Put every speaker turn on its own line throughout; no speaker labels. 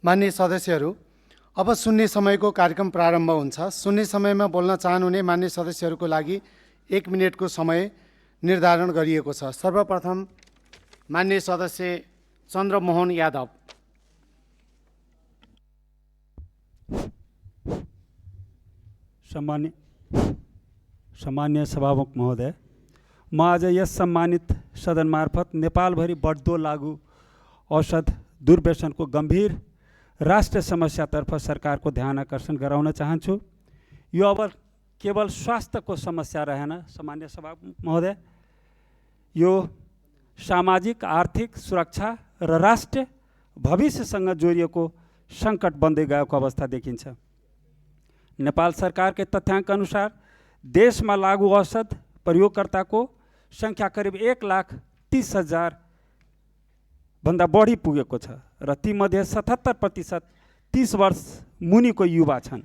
माननीय सदस्यहरू, अब सुन्ने समयको कार्यक्रम प्रारम्भ हुन्छ। सुन्ने समयमा बोल्न चाहनुहुने माननीय सदस्यहरूको लागि 1 मिनेटको समय निर्धारण गरिएको छ। सर्वप्रथम माननीय सदस्य चन्द्रमोहन यादव।
सम्मान्य सभामुख महोदय, म आज यस सम्मानित सदन मार्फत नेपालभरि बढ्दो लागू औषध दुर्व्यसनको गम्भीर राष्ट्रिय समस्यातर्फ सरकारको ध्यान आकर्षण गराउन चाहन्छु। यो अब केवल स्वास्थ्यको समस्या रहेन सम्मान्य सभामुख महोदय, यो सामाजिक आर्थिक सुरक्षा र राष्ट्रिय भविष्यसँग जोडिएको सङ्कट बन्दै गएको अवस्था देखिन्छ। नेपाल सरकारकै तथ्याङ्क अनुसार देशमा लागू औषध प्रयोगकर्ताको सङ्ख्या करिब 1,30,000 भन्दा बढी पुगेको छ र तीमध्ये 77% 30 वर्ष मुनिको युवा छन्।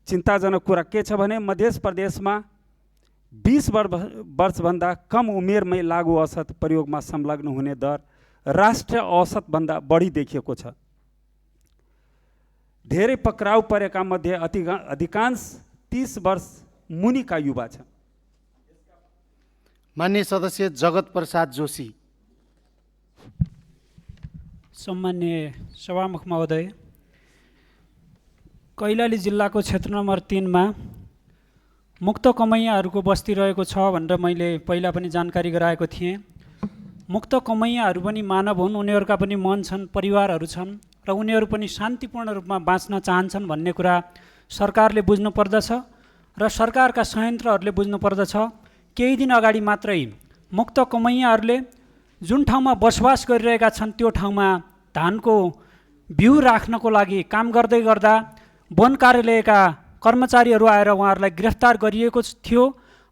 चिन्ताजनक कुरा के छ भने मध्य प्रदेशमा 20 वर्षभन्दा कम उमेरमै लागू औषध प्रयोगमा संलग्न हुने दर राष्ट्रिय औसतभन्दा बढी देखिएको छ। धेरै पक्राउ परेका मध्ये अधिकांश 30 वर्ष मुनिका युवा छन्।
माननीय सदस्य जगत प्रसाद जोशी।
सम्मान्य सभामुख महोदय, कैलाली जिल्लाको क्षेत्र नम्बर 3 मा मुक्त कमैयाहरूको बस्ती रहेको छ भनेर मैले पहिला पनि जानकारी गराएको थिएँ। मुक्त कमैयाहरू पनि मानव हुन्, उनीहरूका पनि मन छन्, परिवारहरू छन् र उनीहरू पनि शान्तिपूर्ण रूपमा बाँच्न चाहन्छन् भन्ने कुरा सरकारले बुझ्नु पर्दछ र सरकारका संयन्त्रहरूले बुझ्नु पर्दछ। केही दिन अगाडि मात्रै मुक्त कमैयाहरूले जुन ठाउँमा बसोबास गरिरहेका छन् त्यो ठाउँमा धानको बिउ राख्नको लागि काम गर्दै गर्दा वन कार्यालयका कर्मचारीहरू आएर उहाँहरूलाई गिरफ्तार गरिएको थियो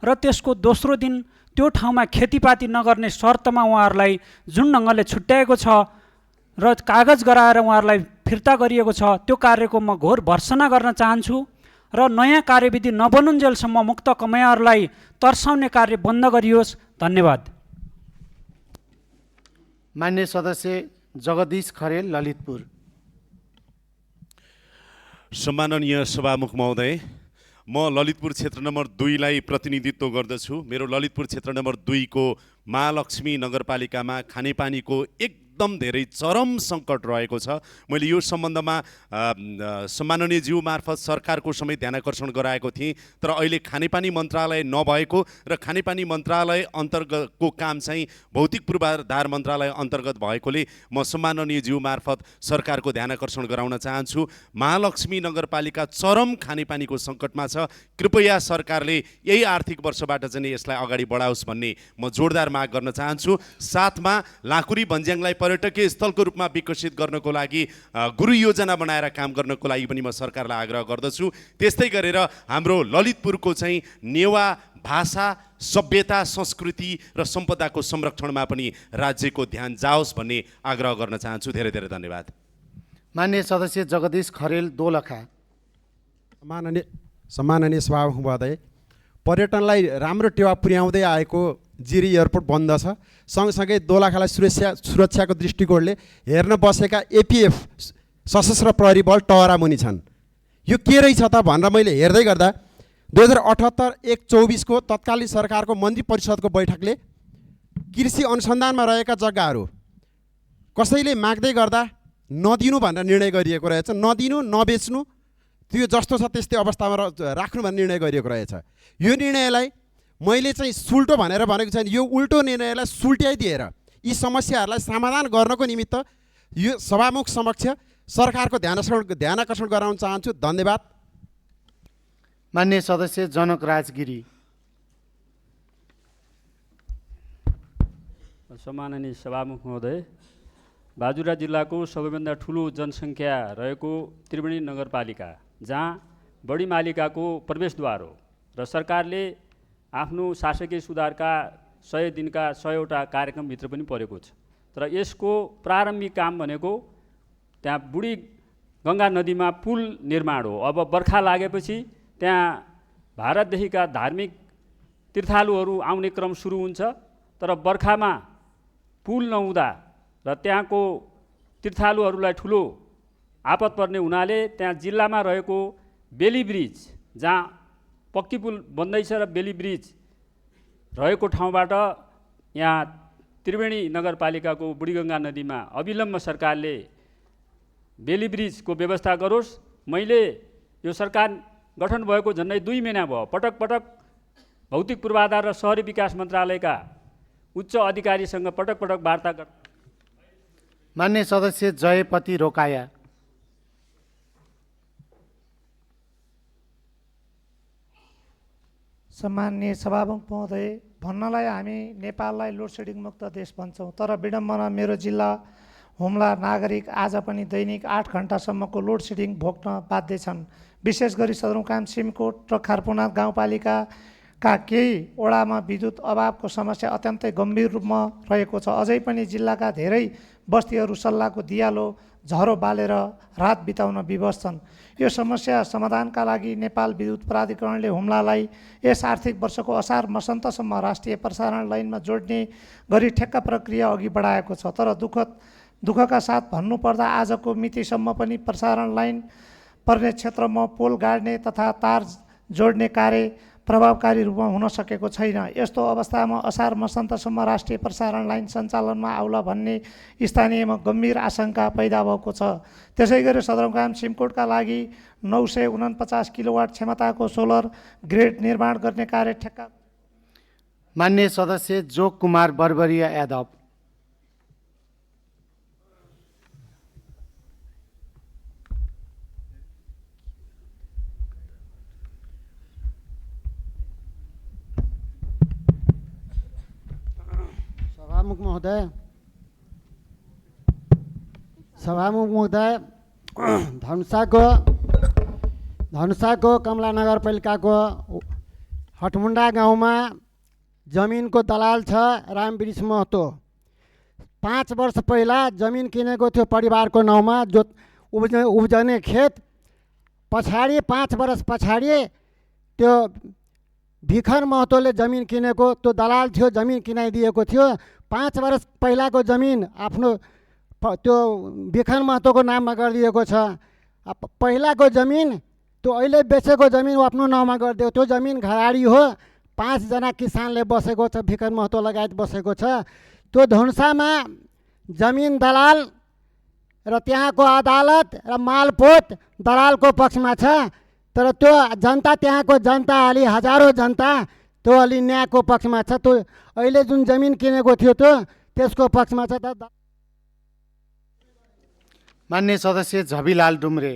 र त्यसको दोस्रो दिन त्यो ठाउँमा खेतीपाती नगर्ने शर्तमा उहाँहरूलाई जुन ढङ्गले छुट्याएको छ र कागज गराएर उहाँहरूलाई फिर्ता गरिएको छ, त्यो कार्यको म घोर भर्त्सना गर्न चाहन्छु र नयाँ कार्यविधि नबनुन्जेलसम्म मुक्त कमैयाहरूलाई तर्साउने कार्य बन्द गरियोस्। धन्यवाद।
मान्य सदस्य जगदीश खरेल, ललितपुर।
सम्माननीय सभामुख महोदय, म ललितपुर क्षेत्र नम्बर 2 लाई प्रतिनिधित्व गर्दछु। मेरो ललितपुर क्षेत्र नम्बर 2 को महालक्ष्मी नगरपालिकामा खानेपानीको एकदम धेरै चरम सङ्कट रहेको छ। मैले यो सम्बन्धमा सम्माननीय ज्यू मार्फत सरकारको समेत ध्यान आकर्षण गराएको थिएँ, तर अहिले खानेपानी मन्त्रालय नभएको र खानेपानी मन्त्रालय अन्तर्गतको काम चाहिँ भौतिक पूर्वाधार मन्त्रालय अन्तर्गत भएकोले म सम्माननीय ज्यू मार्फत सरकारको ध्यान आकर्षण गराउन चाहन्छु। महालक्ष्मी नगरपालिका चरम खानेपानीको सङ्कटमा छ। कृपया सरकारले यही आर्थिक वर्षबाट चाहिँ यसलाई अगाडि बढाओस् भन्ने म जोरदार माग गर्न चाहन्छु। साथमा लाँकुरी भन्ज्याङलाई पर्यटकीय स्थलको रूपमा विकसित गर्नको लागि गुरु योजना बनाएर काम गर्नको लागि पनि म सरकारलाई आग्रह गर्दछु। त्यस्तै गरेर हाम्रो ललितपुरको चाहिँ नेवा भाषा, सभ्यता, संस्कृति र सम्पदाको संरक्षणमा पनि राज्यको ध्यान जाओस् भन्ने आग्रह गर्न चाहन्छु। धेरै धेरै धन्यवाद।
माननीय सदस्य जगदीश खरेल, दोलखा।
सम्माननीय सभामुख महोदय, पर्यटनलाई राम्रो टेवा पुर्याउँदै आएको जिरी एयरपोर्ट बन्द छ। सँगसँगै दोलखालाई सुरक्षाको दृष्टिकोणले हेर्न बसेका एपिएफ सशस्त्र प्रहरी बल टहरा मुनि छन्। यो के रहेछ त भनेर मैले हेर्दै गर्दा 2078-1-24 को तत्कालीन सरकारको मन्त्री परिषदको बैठकले कृषि अनुसन्धानमा रहेका जग्गाहरू कसैले माग्दै गर्दा नदिनु भनेर निर्णय गरिएको रहेछ। नदिनु, नबेच्नु, त्यो जस्तो छ त्यस्तै अवस्थामा राख्नु भन्ने निर्णय गरिएको रहेछ। यो निर्णयलाई मैले चाहिँ सुल्टो भनेर भनेको छैन, यो उल्टो निर्णयलाई सुल्ट्याइदिएर यी समस्याहरूलाई समाधान गर्नको निमित्त यो सभामुख समक्ष सरकारको ध्यान आकर्षण गराउन चाहन्छु। धन्यवाद।
मान्य सदस्य जनक राजगिरी।
सम्माननीय सभामुख महोदय, बाजुरा जिल्लाको सबैभन्दा ठुलो जनसङ्ख्या रहेको त्रिवेणी नगरपालिका, जहाँ बढी मालिकाको प्रवेशद्वार हो र सरकारले आफ्नो शासकीय सुधारका 100 दिनका 100वटा कार्यक्रमभित्र पनि परेको छ। तर यसको प्रारम्भिक काम भनेको त्यहाँ बुढी गङ्गा नदीमा पुल निर्माण हो। अब बर्खा लागेपछि त्यहाँ भारतदेखिका धार्मिक तीर्थालुहरू आउने क्रम सुरु हुन्छ, तर बर्खामा पुल नहुँदा र त्यहाँको तीर्थालुहरूलाई ठुलो आपत पर्ने हुनाले त्यहाँ जिल्लामा रहेको बेली ब्रिज जहाँ पक्की पुल बन्दैछ र बेली ब्रिज रहेको ठाउँबाट यहाँ त्रिवेणी नगरपालिकाको बुढीगङ्गा नदीमा अविलम्ब सरकारले बेली ब्रिजको व्यवस्था गरोस्। मैले यो सरकार गठन भएको झन्डै 2 महिना भयो, पटक पटक भौतिक पूर्वाधार र शहरी विकास मन्त्रालयका उच्च अधिकारीसँग पटक पटक वार्ता गर।
मान्य सदस्य जयपति रोकाया।
सम्माननीय सभामुख महोदय, भन्नलाई हामी नेपाललाई लोड सेडिङ मुक्त देश भन्छौँ, तर विडम्बना मेरो जिल्ला हुम्ला नागरिक आज पनि दैनिक 8 घण्टासम्मको लोड सेडिङ भोग्न बाध्य छन्। विशेष गरी सदरमुकाम सिमकोट र खारपुनाथ गाउँपालिकाका केही वडामा विद्युत अभावको समस्या अत्यन्तै गम्भीर रूपमा रहेको छ। अझै पनि जिल्लाका धेरै बस्तीहरू सल्लाहको दियालो झरो बालेर रात बिताउन विवश छन्। यो समस्या समाधानका लागि नेपाल विद्युत प्राधिकरणले हुम्लालाई यस आर्थिक वर्षको असार मसन्तसम्म राष्ट्रिय प्रसारण लाइनमा जोड्ने गरी ठेक्का प्रक्रिया अघि बढाएको छ। तर दुःखका साथ भन्नुपर्दा आजको मितिसम्म पनि प्रसारण लाइन पर्ने क्षेत्रमा पोल गाड्ने तथा तार जोड्ने कार्य प्रभावकारी रूपमा हुन सकेको छैन। यस्तो अवस्थामा असार मसन्तसम्म राष्ट्रिय प्रसारण लाइन सञ्चालनमा आउला भन्ने स्थानीयमा गम्भीर आशंका पैदा भएको छ। त्यसै गरी सदरमुकाम सिमकोटका लागि 949 किलोवाट क्षमताको सोलर ग्रिड निर्माण गर्ने कार्य ठेक्का।
मान्य सदस्य जोग कुमार बर्बरिया यादव।
सभामुख महोदय, धनुषाको कमला नगरपालिकाको हटमुन्डा गाउँमा जमिनको दलाल छ रामवृक्ष महतो। 5 वर्ष पहिला जमिन किनेको थियो परिवारको नाउँमा, जो उब्जने खेत। पछाडि 5 वर्ष पछाडि त्यो भिखर महतोले जमिन किनेको, त्यो दलाल थियो, जमिन किनाइदिएको थियो। 5 वर्ष पहिलाको जमिन आफ्नो त्यो भिखर महतोको नाममा गरिदिएको छ। पहिलाको जमिन त्यो अहिले बेचेको जमिन आफ्नो नाउँमा गरिदियो। त्यो जमिन घराडी हो, 5 जना किसानले बसेको छ, भिखर महतो लगायत बसेको छ। त्यो धनुषामा जमिन दलाल र त्यहाँको अदालत र मालपोत दलालको पक्षमा छ। तर त्यो जनता, त्यहाँको जनता अलि हजारौँ जनता त्यो अलि न्यायको पक्षमा छ। त्यो अहिले जुन जमिन किनेको थियो त्यो त्यसको पक्षमा छ।
मान्य सदस्य झबिलाल डुम्रे।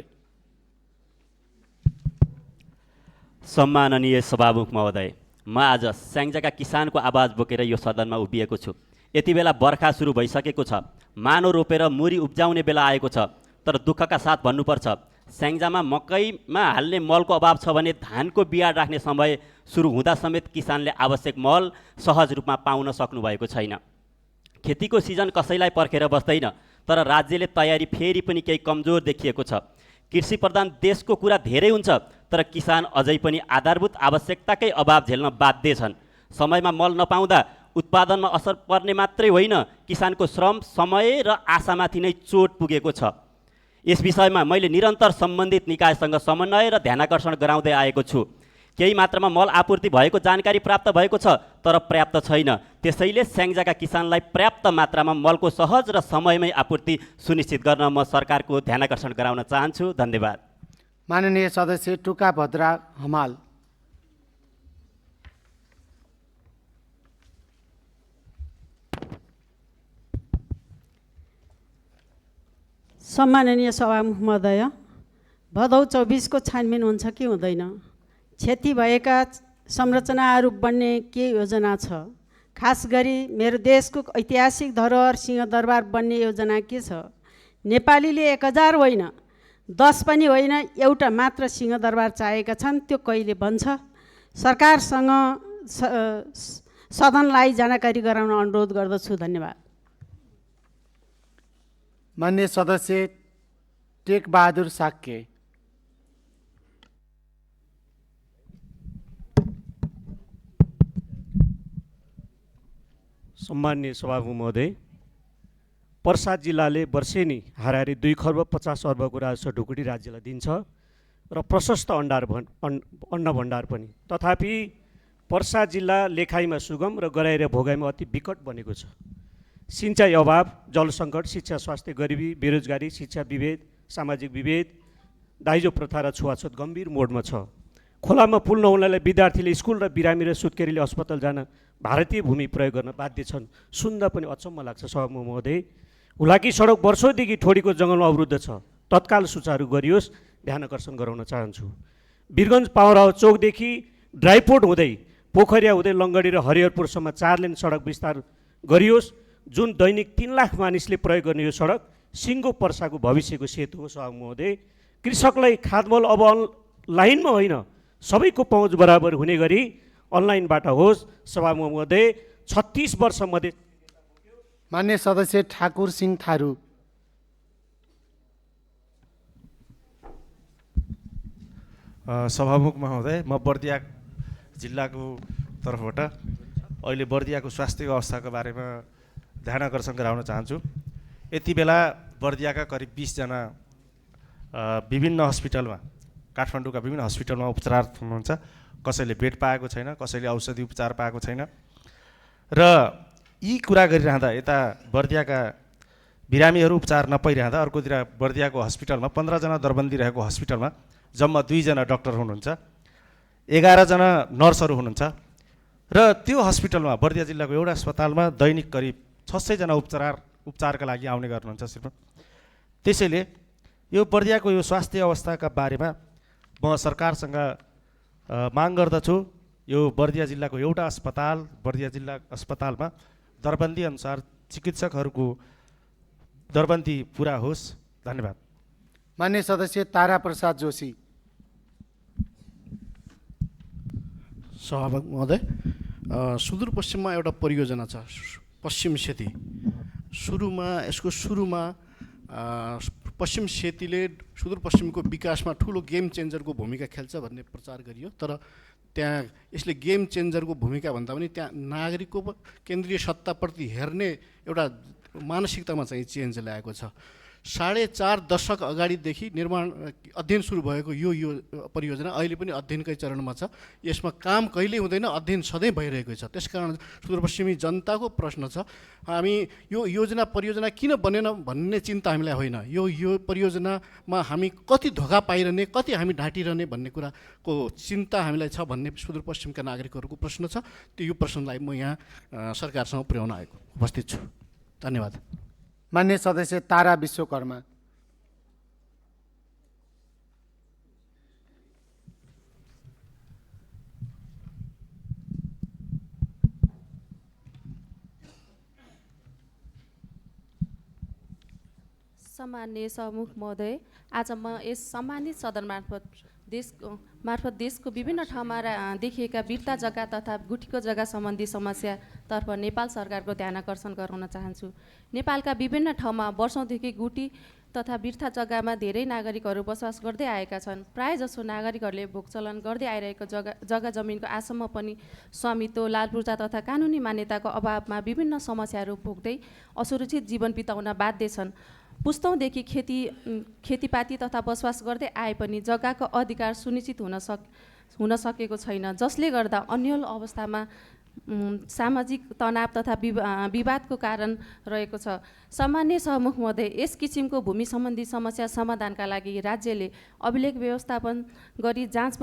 सम्माननीय सभामुख महोदय, म आज स्याङ्जाका किसानको आवाज बोकेर यो सदनमा उभिएको छु। यति बेला बर्खा सुरु भइसकेको छ, मानो रोपेर मुरी उब्जाउने बेला आएको छ। तर दुःखका साथ भन्नुपर्छ, स्याङ्जामा मकैमा हाल्ने मलको अभाव छ भने धानको बियाड राख्ने समय सुरु हुँदा समेत किसानले आवश्यक मल सहज रूपमा पाउन सक्नु भएको छैन। खेतीको सिजन कसैलाई पर्खेर बस्दैन, तर राज्यले तयारी फेरि पनि केही कमजोर देखिएको छ। कृषि प्रधान देशको कुरा धेरै हुन्छ, तर किसान अझै पनि आधारभूत आवश्यकताकै अभाव झेल्न बाध्य छन्। समयमा मल नपाउँदा उत्पादनमा असर पर्ने मात्रै होइन, किसानको श्रम, समय र आशामाथि नै चोट पुगेको छ। यस विषयमा मैले निरन्तर सम्बन्धित निकायसँग समन्वय र ध्यानाकर्षण गराउँदै आएको छु। केही मात्रामा मल आपूर्ति भएको जानकारी प्राप्त भएको छ, तर पर्याप्त छैन। त्यसैले स्याङ्जाका किसानलाई पर्याप्त मात्रामा मलको सहज र समयमै आपूर्ति सुनिश्चित गर्न म सरकारको ध्यानाकर्षण गराउन चाहन्छु। धन्यवाद।
माननीय सदस्य टुका भद्रा हमाल।
सम्माननीय सभामुख महोदय, भदौ 24 को छानबिन हुन्छ कि हुँदैन? क्षति भएका संरचनाहरू बन्ने के योजना छ? खास गरी मेरो देशको ऐतिहासिक धरोहर सिंहदरबार बन्ने योजना के छ? नेपालीले 1000 होइन, 10 पनि होइन, एउटा मात्र सिंहदरबार चाहेका छन्। त्यो कहिले बन्छ? सरकारसँग सदनलाई जानकारी गराउन अनुरोध गर्दछु। धन्यवाद।
मान्य सदस्य टेकबहादुर साक्य।
सम्माननीय सभामुख महोदय, पर्सा जिल्लाले वर्षेनी हाराहारी 2 खर्ब 50 अर्बको राजस्व ढुकुटी राज्यलाई दिन्छ र प्रशस्त अन्न भण्डार पनि। तथापि पर्सा जिल्ला लेखाइमा सुगम र गराएर भोगाइमा अति विकट बनेको छ। सिँचाइ अभाव, जल सङ्कट, शिक्षा स्वास्थ्य गरिबी, बेरोजगारी, शिक्षा विभेद, सामाजिक विभेद, दाइजो प्रथा र छुवाछुत गम्भीर मोडमा छ। खोलामा पुल नहुनाले विद्यार्थीले स्कुल र बिरामी र सुत्केरीले अस्पताल जान भारतीय भूमि प्रयोग गर्न बाध्य छन्। सुन्दा पनि अचम्म लाग्छ सभामुख महोदय। हुलाकी सडक वर्षौँदेखि ठोडीको जङ्गलमा अवरुद्ध छ, तत्काल सुचारू गरियोस्, ध्यान आकर्षण गराउन चाहन्छु। वीरगञ्ज पावर हाउस चौकदेखि ड्राइपोर्ट हुँदै पोखरिया हुँदै लङ्गडी र हरिहरपुरसम्म 4 लेन सडक विस्तार गरियोस्, जुन दैनिक 3 लाख मानिसले प्रयोग गर्ने यो सडक सिङ्गो पर्साको भविष्यको सेतु हो। सभामुख महोदय, कृषकलाई खादमल अब लाइनमा होइन, सबैको पहुँच बराबर हुने गरी अनलाइनबाट होस्। सभामुख महोदय, 36 वर्षमध्ये
मान्य सदस्य ठाकुर सिंह थारू।
सभामुख महोदय, म बर्दिया जिल्लाको तर्फबाट अहिले बर्दियाको स्वास्थ्यको अवस्थाको बारेमा ध्यान आकर्षण गराउन चाहन्छु। यति बेला बर्दियाका करिब 20 जना विभिन्न हस्पिटलमा, काठमाडौँका विभिन्न हस्पिटलमा उपचारार्थ हुनुहुन्छ। कसैले बेड पाएको छैन, कसैले औषधि उपचार पाएको छैन। र यी कुरा गरिरहँदा यता बर्दियाका बिरामीहरू उपचार नपाइरहँदा अर्कोतिर बर्दियाको हस्पिटलमा 15 जना दरबन्दी रहेको हस्पिटलमा जम्मा 2 जना डाक्टर हुनुहुन्छ, 11 जना नर्सहरू हुनुहुन्छ। र त्यो हस्पिटलमा बर्दिया जिल्लाको एउटा अस्पतालमा दैनिक करिब 600 जना उपचारका लागि आउने गर्नुहुन्छ श्रीमान। त्यसैले यो बर्दियाको यो स्वास्थ्य अवस्थाका बारेमा म सरकारसँग माग गर्दछु। यो बर्दिया जिल्लाको एउटा अस्पताल, बर्दिया जिल्ला अस्पतालमा दरबन्दी अनुसार चिकित्सकहरूको दरबन्दी पुरा होस्। धन्यवाद।
मान्य सदस्य तारा प्रसाद जोशी।
सभामुख महोदय, सुदूरपश्चिममा एउटा परियोजना छ पश्चिम सेती। यसको सुरुमा पश्चिम सेतीले सुदूरपश्चिमको विकासमा ठुलो गेम चेन्जरको भूमिका खेल्छ भन्ने प्रचार गरियो, तर त्यहाँ यसले गेम चेन्जरको भूमिका भन्दा पनि त्यहाँ नागरिकको केन्द्रीय सत्ताप्रति हेर्ने एउटा मानसिकतामा चाहिँ चेन्ज ल्याएको छ। 4.5 दशक अगाडिदेखि अध्ययन सुरु भएको यो परियोजना अहिले पनि अध्ययनकै चरणमा छ। यसमा काम कहिले हुँदैन, अध्ययन सधैँ भइरहेको छ। त्यसकारण सुदूरपश्चिमी जनताको प्रश्न छ, हामी यो परियोजना किन बनेन भन्ने चिन्ता हामीलाई होइन, यो परियोजनामा हामी कति धोका पाइरहने, कति हामी ढाँटिरहने भन्ने कुराको चिन्ता हामीलाई छ भन्ने सुदूरपश्चिमका नागरिकहरूको प्रश्न छ। यो प्रश्नलाई म यहाँ सरकारसँग पुर्याउन उपस्थित छु। धन्यवाद।
मान्य सदस्य तारा विश्वकर्मा।
सम्माननीय सभामुख महोदय, आज म यस सम्मानित सदन मार्फत देशको विभिन्न ठाउँमा देखिएका बिर्ता जग्गा तथा गुठीको जग्गा सम्बन्धी समस्यातर्फ नेपाल सरकारको ध्यान आकर्षण गराउन चाहन्छु। नेपालका विभिन्न ठाउँमा वर्षौँदेखि गुठी तथा बिर्ता जग्गामा धेरै नागरिकहरू बसोबास गर्दै आएका छन्। प्रायःजसो नागरिकहरूले भोगचलन गर्दै आइरहेको जग्गा जमिनको आसम्म पनि स्वामित्व, लालपूर्जा तथा कानुनी मान्यताको अभावमा विभिन्न समस्याहरू भोग्दै असुरक्षित जीवन बिताउन बाध्य छन्। पुस्तौँदेखि खेतीपाती तथा बसोबास गर्दै आए पनि जग्गाको अधिकार सुनिश्चित हुन सकेको छैन, जसले गर्दा अन्यल अवस्थामा सामाजिक तनाव तथा विवादको कारण रहेको छ। सम्माननीय सभामुख महोदय, यस किसिमको भूमि सम्बन्धी समस्या समाधानका लागि राज्यले अभिलेख व्यवस्थापन गरी जाँच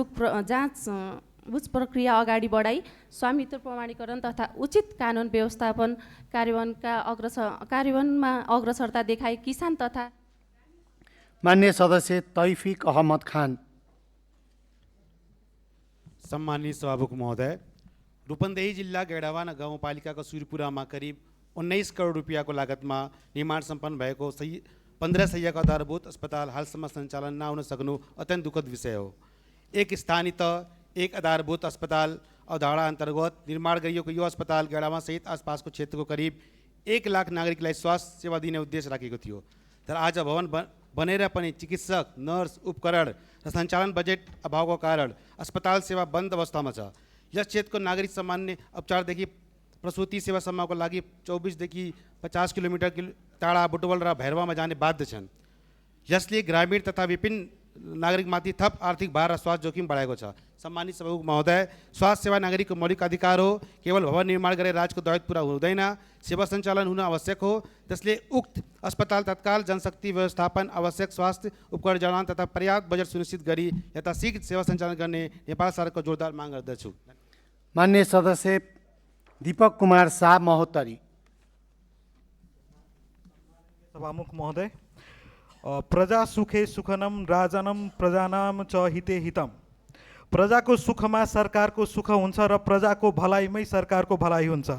प्रक्रिया अगाडि बढाई स्वामित्व प्रमाणीकरण तथा उचित कानुन व्यवस्थापन कार्यान्वयनमा अग्रसरता देखाई किसान तथा।
मान्य सदस्य तौफिक अहमद खान।
सम्मानित सभामुख महोदय, रूपन्देही जिल्ला गेडावाना गाउँपालिकाको सुरपुरामा करिब 19 करोड रुपियाँको लागतमा निर्माण सम्पन्न भएको 15 शय्याको आधारभूत अस्पताल हालसम्म सञ्चालन नहुन सक्नु अत्यन्त दुःखद विषय हो। एक स्थानीय एक आधारभूत अस्पताल अवधारणा अन्तर्गत निर्माण गरिएको यो अस्पताल गेडावा सहित आसपासको क्षेत्रको करिब 1 लाख नागरिकलाई स्वास्थ्य सेवा दिने उद्देश्य राखेको थियो। तर आज भवन बनेर पनि चिकित्सक, नर्स, उपकरण र सञ्चालन बजेट अभावको कारण अस्पताल सेवा बन्द अवस्थामा छ। यस क्षेत्रको नागरिक सामान्य उपचारदेखि प्रसुति सेवासम्मको लागि 24देखि 50 किलोमिटर टाढा बुटवल र भैरवामा जाने बाध्य छन्। यसले ग्रामीण तथा विभिन्न नागरिकमाथि थप आर्थिक भार र स्वास्थ्य जोखिम बढाएको छ। सम्मानित सभामुख महोदय, स्वास्थ्य सेवा नागरिकको मौलिक अधिकार हो। केवल भवन निर्माण गरेर राज्यको दायित्व पुरा हुँदैन, सेवा सञ्चालन हुन आवश्यक हो। त्यसले उक्त अस्पताल तत्काल जनशक्ति व्यवस्थापन, आवश्यक स्वास्थ्य उपकरण जडान तथा पर्याप्त बजेट सुनिश्चित गरी यथाशीघ्र सेवा सञ्चालन गर्ने नेपाल सरकारको जोरदार माग गर्दछु।
माननीय सदस्य दीपक कुमार शाह महोत्तरी।
सभामुख महोदय, प्रजा सुखे सुखनम राजनम प्रजानाम च हिते हितम। प्रजाको सुखमा सरकारको सुख हुन्छ र प्रजाको भलाइमै सरकारको भलाइ हुन्छ।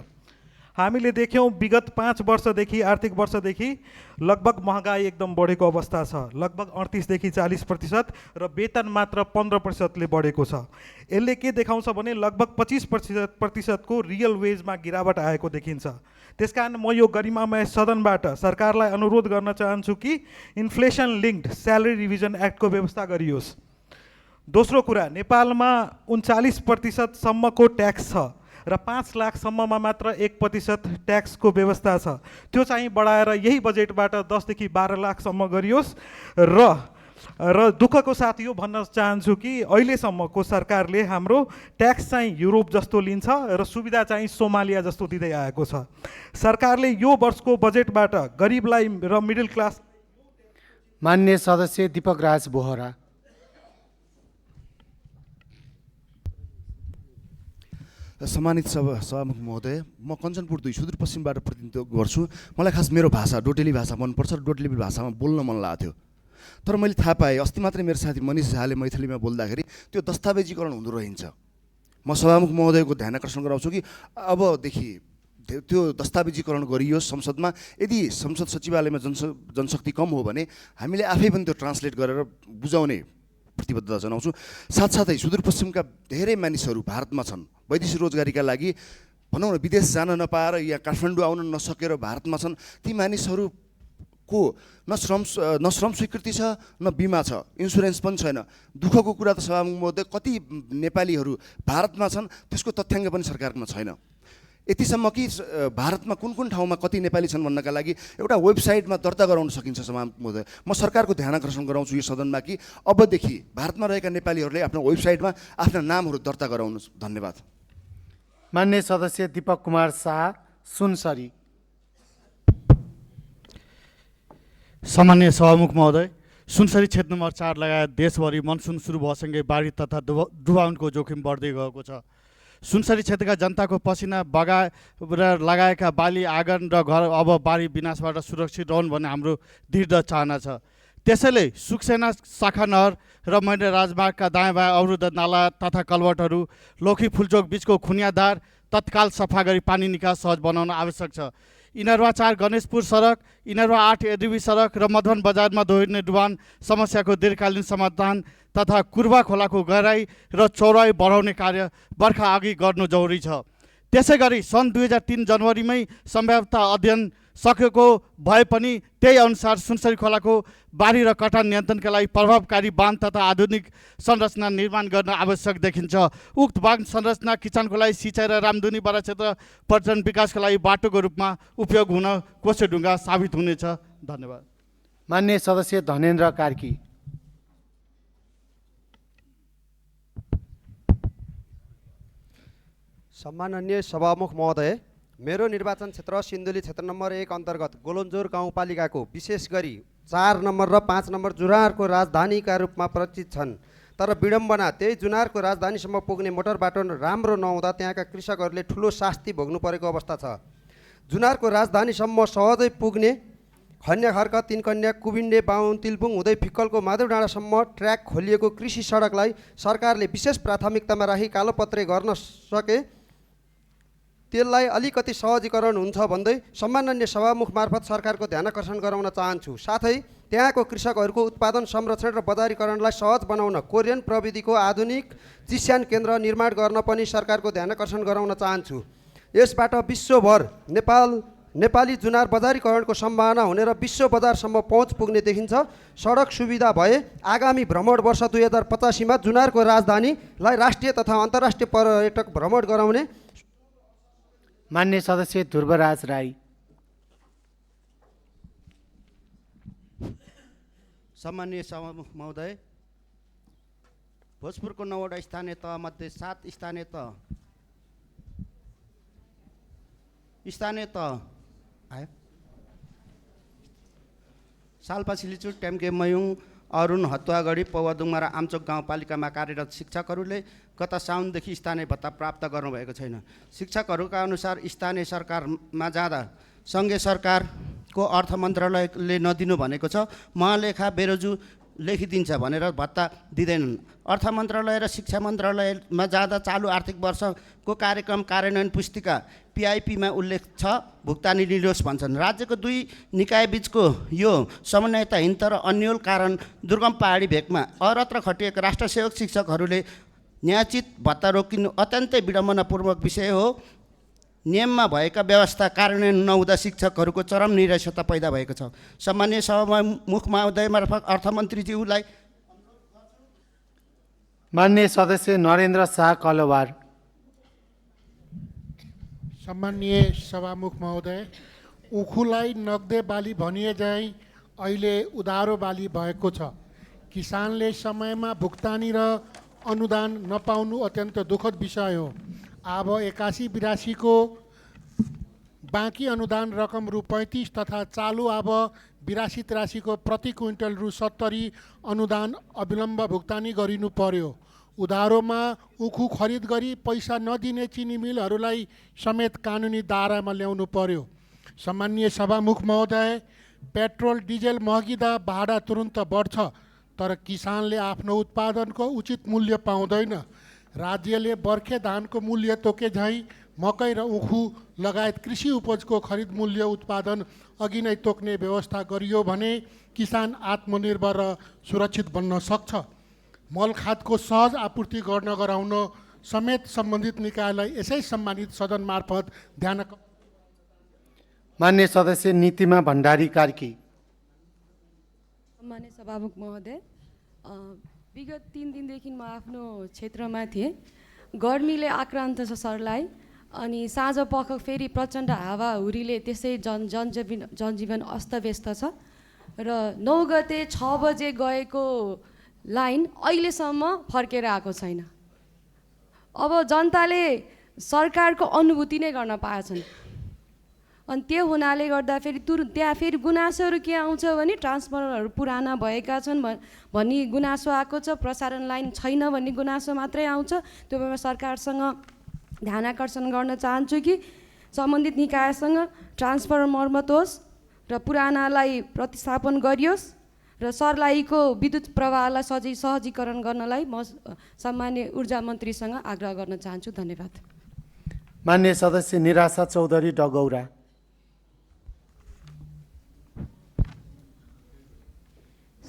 हामीले देख्यौँ विगत 5 वर्षदेखि आर्थिक वर्षदेखि लगभग महँगाई एकदम बढेको अवस्था छ। लगभग 38देखि 40% र वेतन मात्र 15%ले बढेको छ। यसले के देखाउँछ भने लगभग 25% रियल वेजमा गिरावट आएको देखिन्छ। त्यसकारण म यो गरिमामय सदनबाट सरकारलाई अनुरोध गर्न चाहन्छु कि इन्फ्लेसन लिङ्क्ड स्यालेरी रिभिजन एक्टको व्यवस्था गरियोस्। दोस्रो कुरा, नेपालमा 39% सम्मको ट्याक्स छ र 5 लाखसम्ममा मात्र 1% ट्याक्सको व्यवस्था छ। त्यो चाहिँ बढाएर यही बजेटबाट 10देखि 12 लाखसम्म गरियोस्। र दुःखको साथ यो भन्न चाहन्छु कि अहिलेसम्मको सरकारले हाम्रो ट्याक्स चाहिँ युरोप जस्तो लिन्छ र सुविधा चाहिँ सोमालिया जस्तो दिँदै आएको छ। सरकारले यो वर्षको बजेटबाट गरिबलाई र मिडल क्लास।
माननीय सदस्य दीपक राज बोहरा।
सम्मानित सभामुख महोदय, म कञ्चनपुर 2 सुदूरपश्चिमबाट प्रतिनिधित्व गर्छु। मलाई खास मेरो भाषा डोटेली भाषा मनपर्छ र डोटेली भाषामा बोल्न मन लागेको थियो। तर मैले थाहा पाएँ अस्ति मात्रै मेरो साथी मनिष झाले मैथिलीमा बोल्दाखेरि त्यो दस्तावेजीकरण हुँदो रहन्छ। म सभामुख महोदयको ध्यान आकर्षण गराउँछु कि अबदेखि त्यो दस्तावेजीकरण गरियोस् संसदमा। यदि संसद सचिवालयमा जनशक्ति कम हो भने हामीले आफै पनि त्यो ट्रान्सलेट गरेर बुझाउने प्रतिबद्धता जनाउँछु। साथसाथै सुदूरपश्चिमका धेरै मानिसहरू भारतमा छन्, वैदेशिक रोजगारीका लागि भनौँ न विदेश जान नपाएर या काठमाडौँ आउन नसकेर भारतमा छन्। ती मानिसहरूको न श्रम स्वीकृति छ, न बिमा छ, इन्सुरेन्स पनि छैन। दुःखको कुरा त सभामुख महोदय, कति नेपालीहरू भारतमा छन् त्यसको तथ्याङ्क पनि सरकारमा छैन। यतिसम्म कि भारतमा कुन कुन ठाउँमा कति नेपाली छन् भन्नका लागि एउटा वेबसाइटमा दर्ता गराउन सकिन्छ। सभामुख महोदय, म सरकारको ध्यान आकर्षण गराउँछु यो सदनमा कि अबदेखि भारतमा रहेका नेपालीहरूले आफ्नो वेबसाइटमा आफ्ना नामहरू दर्ता गराउनुहोस्। धन्यवाद।
माननीय सदस्य दीपक कुमार शाह सुनसरी।
सम्माननीय सभामुख महोदय, सुनसरी क्षेत्र नम्बर 4 लगायत देशभरि मनसुन सुरु भएसँगै बाढी तथा डुबाउनको जोखिम बढ्दै गएको छ। सुनसरी क्षेत्रका जनताको पसिना बगाएर लगाएका बाली आँगन र घर अब बाढी विनाशबाट सुरक्षित रहन् भन्ने हाम्रो दृढ चाहना छ। त्यसैले सुक्सेना शाखा नहर र मैना राजमार्गका दायाँ बायाँ अवरुद्ध नाला तथा कलवटहरू, लोखी फुलचोक बिचको खुनियादार तत्काल सफा गरी पानी निकास सहज बनाउन आवश्यक छ। इनरवा 4 गणेशपुर सडक, इनरवा 8 एडिबी सडक र मधुवन बजारमा दोहोरिने डुबान समस्याको दीर्घकालीन समाधान तथा कुर्बा खोलाको गहिराई र चौडाइ बढाउने कार्य बर्खा अघि गर्नु जरुरी छ। त्यसै गरी सन् 2003 जनवरीमै सम्भाव्यता अध्ययन सकेको भए पनि त्यही अनुसार सुनसरी खोलाको बाढी र कटान नियन्त्रणका लागि प्रभावकारी बाँध तथा आधुनिक संरचना निर्माण गर्न आवश्यक देखिन्छ। उक्त बाँध संरचना किचानको लागि सिँचाइ र रामधुनी बरा क्षेत्र पर्यटन विकासका लागि बाटोको रूपमा उपयोग हुन कोसेढुङ्गा साबित हुनेछ। धन्यवाद।
माननीय सदस्य धनेन्द्र कार्की।
सम्माननीय सभामुख महोदय, मेरो निर्वाचन क्षेत्र सिन्धुली क्षेत्र नम्बर 1 अन्तर्गत गोलन्जोर गाउँपालिकाको विशेष गरी 4 नम्बर र 5 नम्बर जुनारको राजधानीका रूपमा परिचित छन्। तर विडम्बना त्यही जुनारको राजधानीसम्म पुग्ने मोटर बाटो राम्रो नहुँदा त्यहाँका कृषकहरूले ठुलो शास्ति भोग्नु परेको अवस्था छ। जुनारको राजधानीसम्म सहजै पुग्ने खन्या खर्क, 3 कन्या, कुबिन्डे, बाहुन, तिलपुङ हुँदै फिक्कलको माधव डाँडासम्म ट्र्याक खोलिएको कृषि सडकलाई सरकारले विशेष प्राथमिकतामा राखी कालोपत्रे गर्न सके त्यसलाई अलिकति सहजीकरण हुन्छ भन्दै सम्माननीय सभामुख मार्फत सरकारको ध्यान आकर्षण गराउन चाहन्छु। साथै त्यहाँको कृषकहरूको उत्पादन संरक्षण र बजारीकरणलाई सहज बनाउन कोरियन प्रविधिको आधुनिक चिस्यान केन्द्र निर्माण गर्न पनि सरकारको ध्यान आकर्षण गराउन चाहन्छु। यसबाट विश्वभर नेपाली जुनार बजारीकरणको सम्भावना हुने र विश्व बजारसम्म पहुँच पुग्ने देखिन्छ। सडक सुविधा भए आगामी भ्रमण वर्ष 2085 मा जुनारको राजधानीलाई राष्ट्रिय तथा अन्तर्राष्ट्रिय पर्यटक भ्रमण गराउने।
मान्य सदस्य ध्रुवराज राई।
सम्माननीय सभामुख महोदय, भोजपुरको 9वटा स्थानीय तह मध्ये 7 स्थानीय तह आयो। साल्पा, सिलिचुर, टेम्के, मयुङ, अरुण, हतुवागढी, पौवादुङमा र आमचोक गाउँपालिकामा कार्यरत शिक्षकहरूले गत साउनदेखि स्थानीय भत्ता प्राप्त गर्नुभएको छैन। शिक्षकहरूका अनुसार स्थानीय सरकारमा जाँदा सङ्घीय सरकारको अर्थ मन्त्रालयले नदिनु भनेको छ, महालेखा बेरोजु लेखिदिन्छ भनेर भत्ता दिँदैनन्। अर्थ मन्त्रालय र शिक्षा मन्त्रालयमा जाँदा चालु आर्थिक वर्षको कार्यक्रम कार्यान्वयन पुस्तिका PIP-मा उल्लेख छ, भुक्तानी निरोस् भन्छन्। राज्यको दुई निकायबीचको यो समन्वयताहीनता र अन्यल कारण दुर्गम पहाडी भेगमा अरत्र खटिएका राष्ट्रसेवक शिक्षकहरूले न्यायोचित भत्ता रोकिनु अत्यन्तै विडम्बनापूर्वक विषय हो। नियममा भएका व्यवस्था कार्यान्वयन नहुँदा शिक्षकहरूको चरम निराशता पैदा भएको छ। सम्माननीय सभामुख महोदय मार्फत अर्थमन्त्रीज्यूलाई।
मान्य सदस्य नरेन्द्र शाह कलवार।
सम्माननीय सभामुख महोदय, उखुलाई नगदे बाली भनिए झैँ अहिले उधारो बाली भएको छ। किसानले समयमा भुक्तानी र अनुदान नपाउनु अत्यन्त दुःखद विषय हो। अब 81-82 को बाँकी अनुदान रकम रु 35 तथा चालु अब 82-83 को प्रति क्विन्टल रु 70 अनुदान अविलम्ब भुक्तानी गरिनु पर्यो। उधारोमा उखु खरिद गरी पैसा नदिने चिनी मिलहरूलाई समेत कानुनी दायरामा ल्याउनु पर्यो। सम्माननीय सभामुख महोदय, पेट्रोल डिजेल महँगिँदा भाडा तुरुन्त बढ्छ, तर किसानले आफ्नो उत्पादनको उचित मूल्य पाउँदैन। राज्यले बर्खे धानको मूल्य तोके झैँ मकै र उखु लगायत कृषि उपजको खरिद मूल्य उत्पादन अघि नै तोक्ने व्यवस्था गरियो भने किसान आत्मनिर्भर र सुरक्षित बन्न सक्छ। मल खादको सहज आपूर्ति गर्न गराउन समेत सम्बन्धित निकायलाई यसै सम्मानित सदन मार्फत ध्यान।
मान्य सदस्य नीतिमा भण्डारी कार्की।
मान्य सभामुख महोदय, विगत 3 दिनदेखि म आफ्नो क्षेत्रमा थिएँ। गर्मीले आक्रान्त छ सरलाई, अनि साँझ पख फेरि प्रचण्ड हावाहुरीले त्यसै जनजीवन अस्तव्यस्त छ र 9 गते 6 बजे गएको लाइन अहिलेसम्म फर्केर आएको छैन। अब जनताले सरकारको अनुभूति नै गर्न पाएछन्, अनि त्यो हुनाले गर्दा फेरि त्यहाँ फेरि गुनासोहरू के आउँछ भने ट्रान्सफर्मरहरू पुराना भएका छन् भन्ने गुनासो आएको छ, प्रसारण लाइन छैन भन्ने गुनासो मात्रै आउँछ। त्यो भएर सरकारसँग ध्यान आकर्षण गर्न चाहन्छु कि सम्बन्धित निकायसँग ट्रान्सफर्मर मर्मत होस् र पुरानालाई प्रतिस्थापन गरियोस् र सर्लाहीको विद्युत प्रवाहलाई सहजीकरण गर्नलाई म सम्मान्य ऊर्जा मन्त्रीसँग आग्रह गर्न चाहन्छु। धन्यवाद।
मान्य सदस्य निराशा चौधरी डगौरा।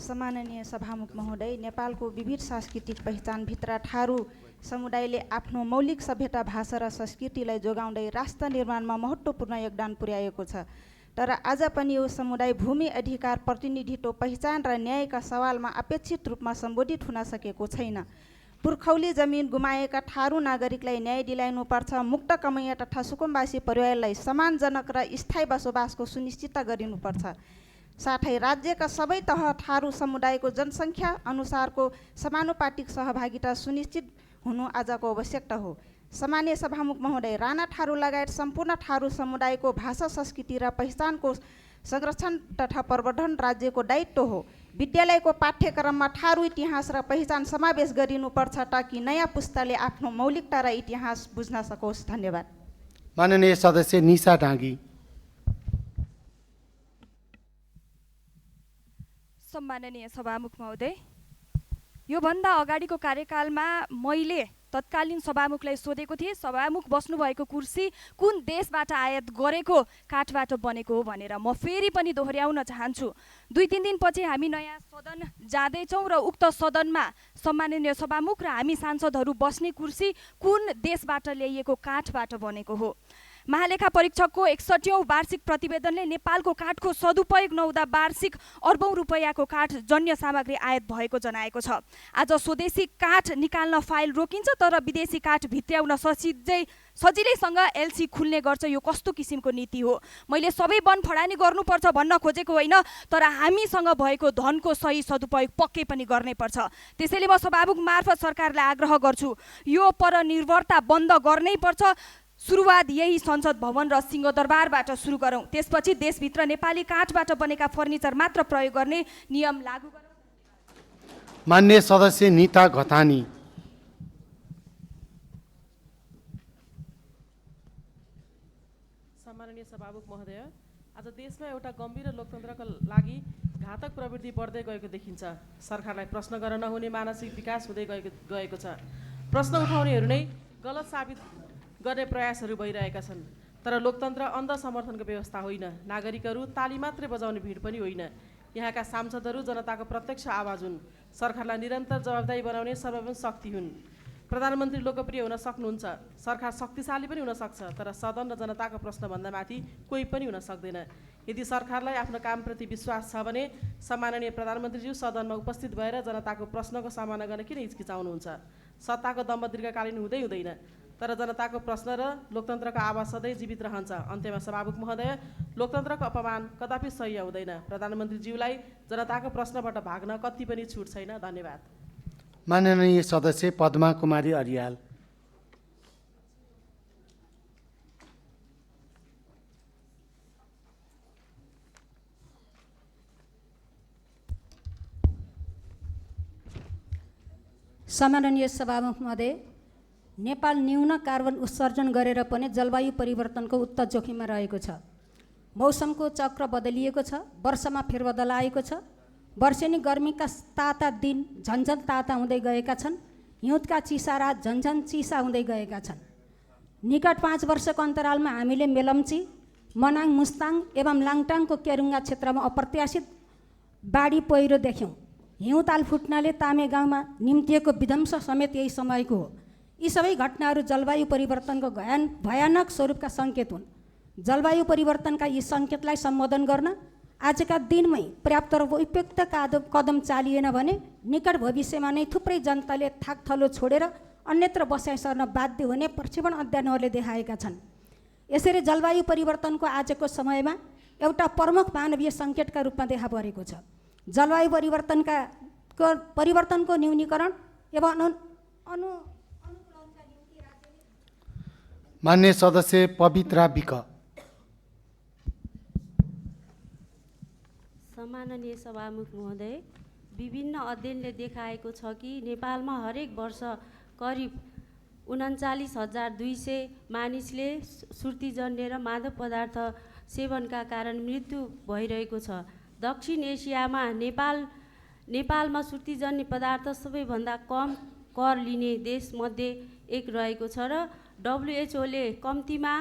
सम्माननीय सभामुख महोदय, नेपालको विविध सांस्कृतिक पहिचानभित्र थारू समुदायले आफ्नो मौलिक सभ्यता, भाषा र संस्कृतिलाई जोगाउँदै राष्ट्र निर्माणमा महत्त्वपूर्ण योगदान पुर्याएको छ। तर आज पनि यो समुदाय भूमि अधिकार, प्रतिनिधित्व, पहिचान र न्यायका सवालमा अपेक्षित रूपमा सम्बोधित हुन सकेको छैन। पुर्खौली जमिन गुमाएका थारू नागरिकलाई न्याय दिलाइनुपर्छ। मुक्त कमैया तथा सुकुम्बासी परिवारलाई सम्मानजनक र स्थायी बसोबासको सुनिश्चितता गरिनुपर्छ। साथै राज्यका सबै तह थारू समुदायको जनसङ्ख्या अनुसारको समानुपातिक सहभागिता सुनिश्चित हुनु आजको आवश्यकता हो। सम्माननीय सभामुख महोदय, राणा थारू लगायत सम्पूर्ण थारू समुदायको भाषा, संस्कृति र पहिचानको संरक्षण तथा प्रवर्धन राज्यको दायित्व हो। विद्यालयको पाठ्यक्रममा थारू इतिहास र पहिचान समावेश गरिनुपर्छ ताकि नयाँ पुस्ताले आफ्नो मौलिकता र इतिहास बुझ्न सकोस्। धन्यवाद।
माननीय सदस्य निशा ढाँगी।
सम्माननीय सभामुख महोदय, योभन्दा अगाडिको कार्यकालमा मैले तत्कालीन सभामुखलाई सोधेको थिएँ, सभामुख बस्नुभएको कुर्सी कुन देशबाट आयात गरेको काठबाट बनेको हो भनेर। म फेरि पनि दोहोऱ्याउन चाहन्छु। 2-3 दिनपछि हामी नयाँ सदन जाँदैछौँ र उक्त सदनमा सम्माननीय सभामुख र हामी सांसदहरू बस्ने कुर्सी कुन देशबाट ल्याइएको काठबाट बनेको हो। महालेखा परीक्षकको 61औं वार्षिक प्रतिवेदनले नेपालको काठको सदुपयोग नहुँदा वार्षिक अर्बौं रुपैयाँको काठ जन्य सामग्री आयात भएको जनाएको छ। आज स्वदेशी काठ निकाल्न फाइल रोकिन्छ तर विदेशी काठ भित्र्याउन सजिलैसँग एलसी खुल्ने गर्छ। यो कस्तो किसिमको नीति हो? मैले सबै वन फडानी गर्नुपर्छ भन्न खोजेको होइन, तर हामीसँग भएको धनको सही सदुपयोग पक्कै पनि गर्नै पर्छ। त्यसैले म सभामुख मार्फत सरकारलाई आग्रह गर्छु, यो परनिर्भरता बन्द गर्नै पर्छ। सुरुवात यही संसद भवन र सिंहदरबारबाट सुरु गरौँ, त्यसपछि देशभित्र नेपाली काठबाट बनेका फर्निचर मात्र प्रयोग गर्ने नियम लागू गरौँ।
मान्य सदस्य निता घतानी।
सम्माननीय सभामुख महोदय, आज देशमा एउटा गम्भीर लोकतन्त्रका लागि घातक प्रवृत्ति बढ्दै गएको देखिन्छ। सरकारलाई प्रश्न गर्न नहुने मानसिक विकास हुँदै गएको छ। प्रश्न उठाउनेहरू नै गलत साबित गर्ने प्रयासहरू भइरहेका छन्। तर लोकतन्त्र अन्ध समर्थनको व्यवस्था होइन, नागरिकहरू ताली मात्रै बजाउने भिड पनि होइन। यहाँका सांसदहरू जनताको प्रत्यक्ष आवाज हुन्। सरकारलाई निरन्तर जवाबदारी बनाउने सर्वोच्च शक्ति हुन्। प्रधानमन्त्री लोकप्रिय हुन सक्नुहुन्छ, सरकार शक्तिशाली पनि हुन सक्छ, तर सदन र जनताको प्रश्नभन्दा माथि कोही पनि हुन सक्दैन। यदि सरकारलाई आफ्नो कामप्रति विश्वास छ भने सम्माननीय प्रधानमन्त्रीज्यू सदनमा उपस्थित भएर जनताको प्रश्नको सामना गर्न किन हिचकिचाउनुहुन्छ? सत्ताको दम्भ दीर्घकालीन हुँदैन, तर जनताको प्रश्न र लोकतन्त्रको आवाज सधैँ जीवित रहन्छ। अन्त्यमा सभामुख महोदय, लोकतन्त्रको अपमान कदापि सह्य हुँदैन। प्रधानमन्त्रीज्यूलाई जनताको प्रश्नबाट भाग्न कति पनि छुट छैन। धन्यवाद।
माननीय सदस्य पद्मा कुमारी अर्याल।
सम्माननीय सभामुख महोदय, नेपाल न्यून कार्बन उत्सर्जन गरेर पनि जलवायु परिवर्तनको उच्च जोखिममा रहेको छ। मौसमको चक्र बदलिएको छ, वर्षमा फेरबदल आएको छ। वर्षेनी गर्मीका ताता दिन झन्झन ताता हुँदै गएका छन्। हिउँदका चिसा रात झन्झन चिसा हुँदै गएका छन्। निकट 5 वर्षको अन्तरालमा हामीले मेलम्ची, मनाङ, मुस्ताङ एवं लाङटाङको केरुङ्गा क्षेत्रमा अप्रत्याशित बाढी पहिरो देख्यौँ। हिउँताल फुट्नाले तामे गाउँमा निम्तिएको विध्वंस समेत यही समयको हो। यी सबै घटनाहरू जलवायु परिवर्तनको भयानक स्वरूपका सङ्केत हुन्। जलवायु परिवर्तनका यी सङ्केतलाई सम्बोधन गर्न आजका दिनमै पर्याप्त र उपयुक्त कदम चालिएन भने निकट भविष्यमा नै थुप्रै जनताले थाकथलो छोडेर अन्यत्र बसाइ सर्न बाध्य हुने प्रक्षेपण अध्ययनहरूले देखाएका छन्। यसरी जलवायु परिवर्तनको आजको समयमा एउटा प्रमुख मानवीय सङ्केतका रूपमा देखा परेको छ। जलवायु परिवर्तनको न्यूनीकरण एवं
मान्य सदस्य पवित्रा विक।
सम्माननीय सभामुख महोदय, विभिन्न अध्ययनले देखाएको छ कि नेपालमा हरेक वर्ष करिब 39,200 मानिसले सुर्तीजन्य र मादक पदार्थ सेवनका कारण मृत्यु भइरहेको छ। दक्षिण एसियामा नेपालमा सुर्तीजन्य पदार्थ सबैभन्दा कम कर लिने देशमध्ये एक रहेको छ र WHO ले कम्तीमा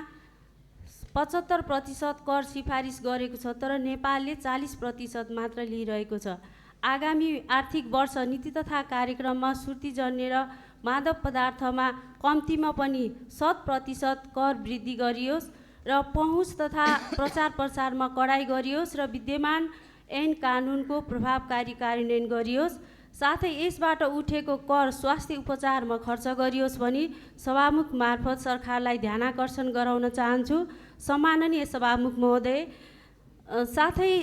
75% कर सिफारिस गरेको छ, तर नेपालले 40% मात्र लिइरहेको छ। आगामी आर्थिक वर्ष नीति तथा कार्यक्रममा सुर्तीजन्य र मादक पदार्थमा कम्तीमा पनि 100% कर वृद्धि गरियोस् र पहुँच तथा प्रचार प्रसारमा कडाइ गरियोस् र विद्यमान ऐन कानुनको प्रभावकारी कार्यान्वयन गरियोस्। साथै यसबाट उठेको कर स्वास्थ्य उपचारमा खर्च गरियोस् भनी सभामुख मार्फत सरकारलाई ध्यानाकर्षण गराउन चाहन्छु। सम्माननीय सभामुख महोदय, साथै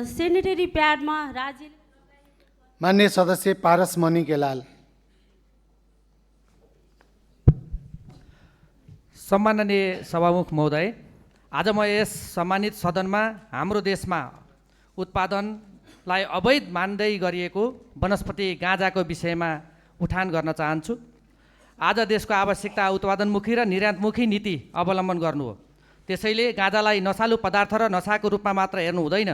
सेनिटरी प्याडमा राज्य।
मान्य सदस्य पारसमणि गेलाल।
सम्माननीय सभामुख महोदय, आज म यस सम्मानित सदनमा हाम्रो देशमा उत्पादनलाई अवैध मान्दै गरिएको वनस्पति गाँजाको विषयमा उठान गर्न चाहन्छु। आज देशको आवश्यकता उत्पादनमुखी र निर्यातमुखी नीति अवलम्बन गर्नु हो। त्यसैले गाँजालाई नशालु पदार्थ र नशाको रूपमा मात्र हेर्नु हुँदैन।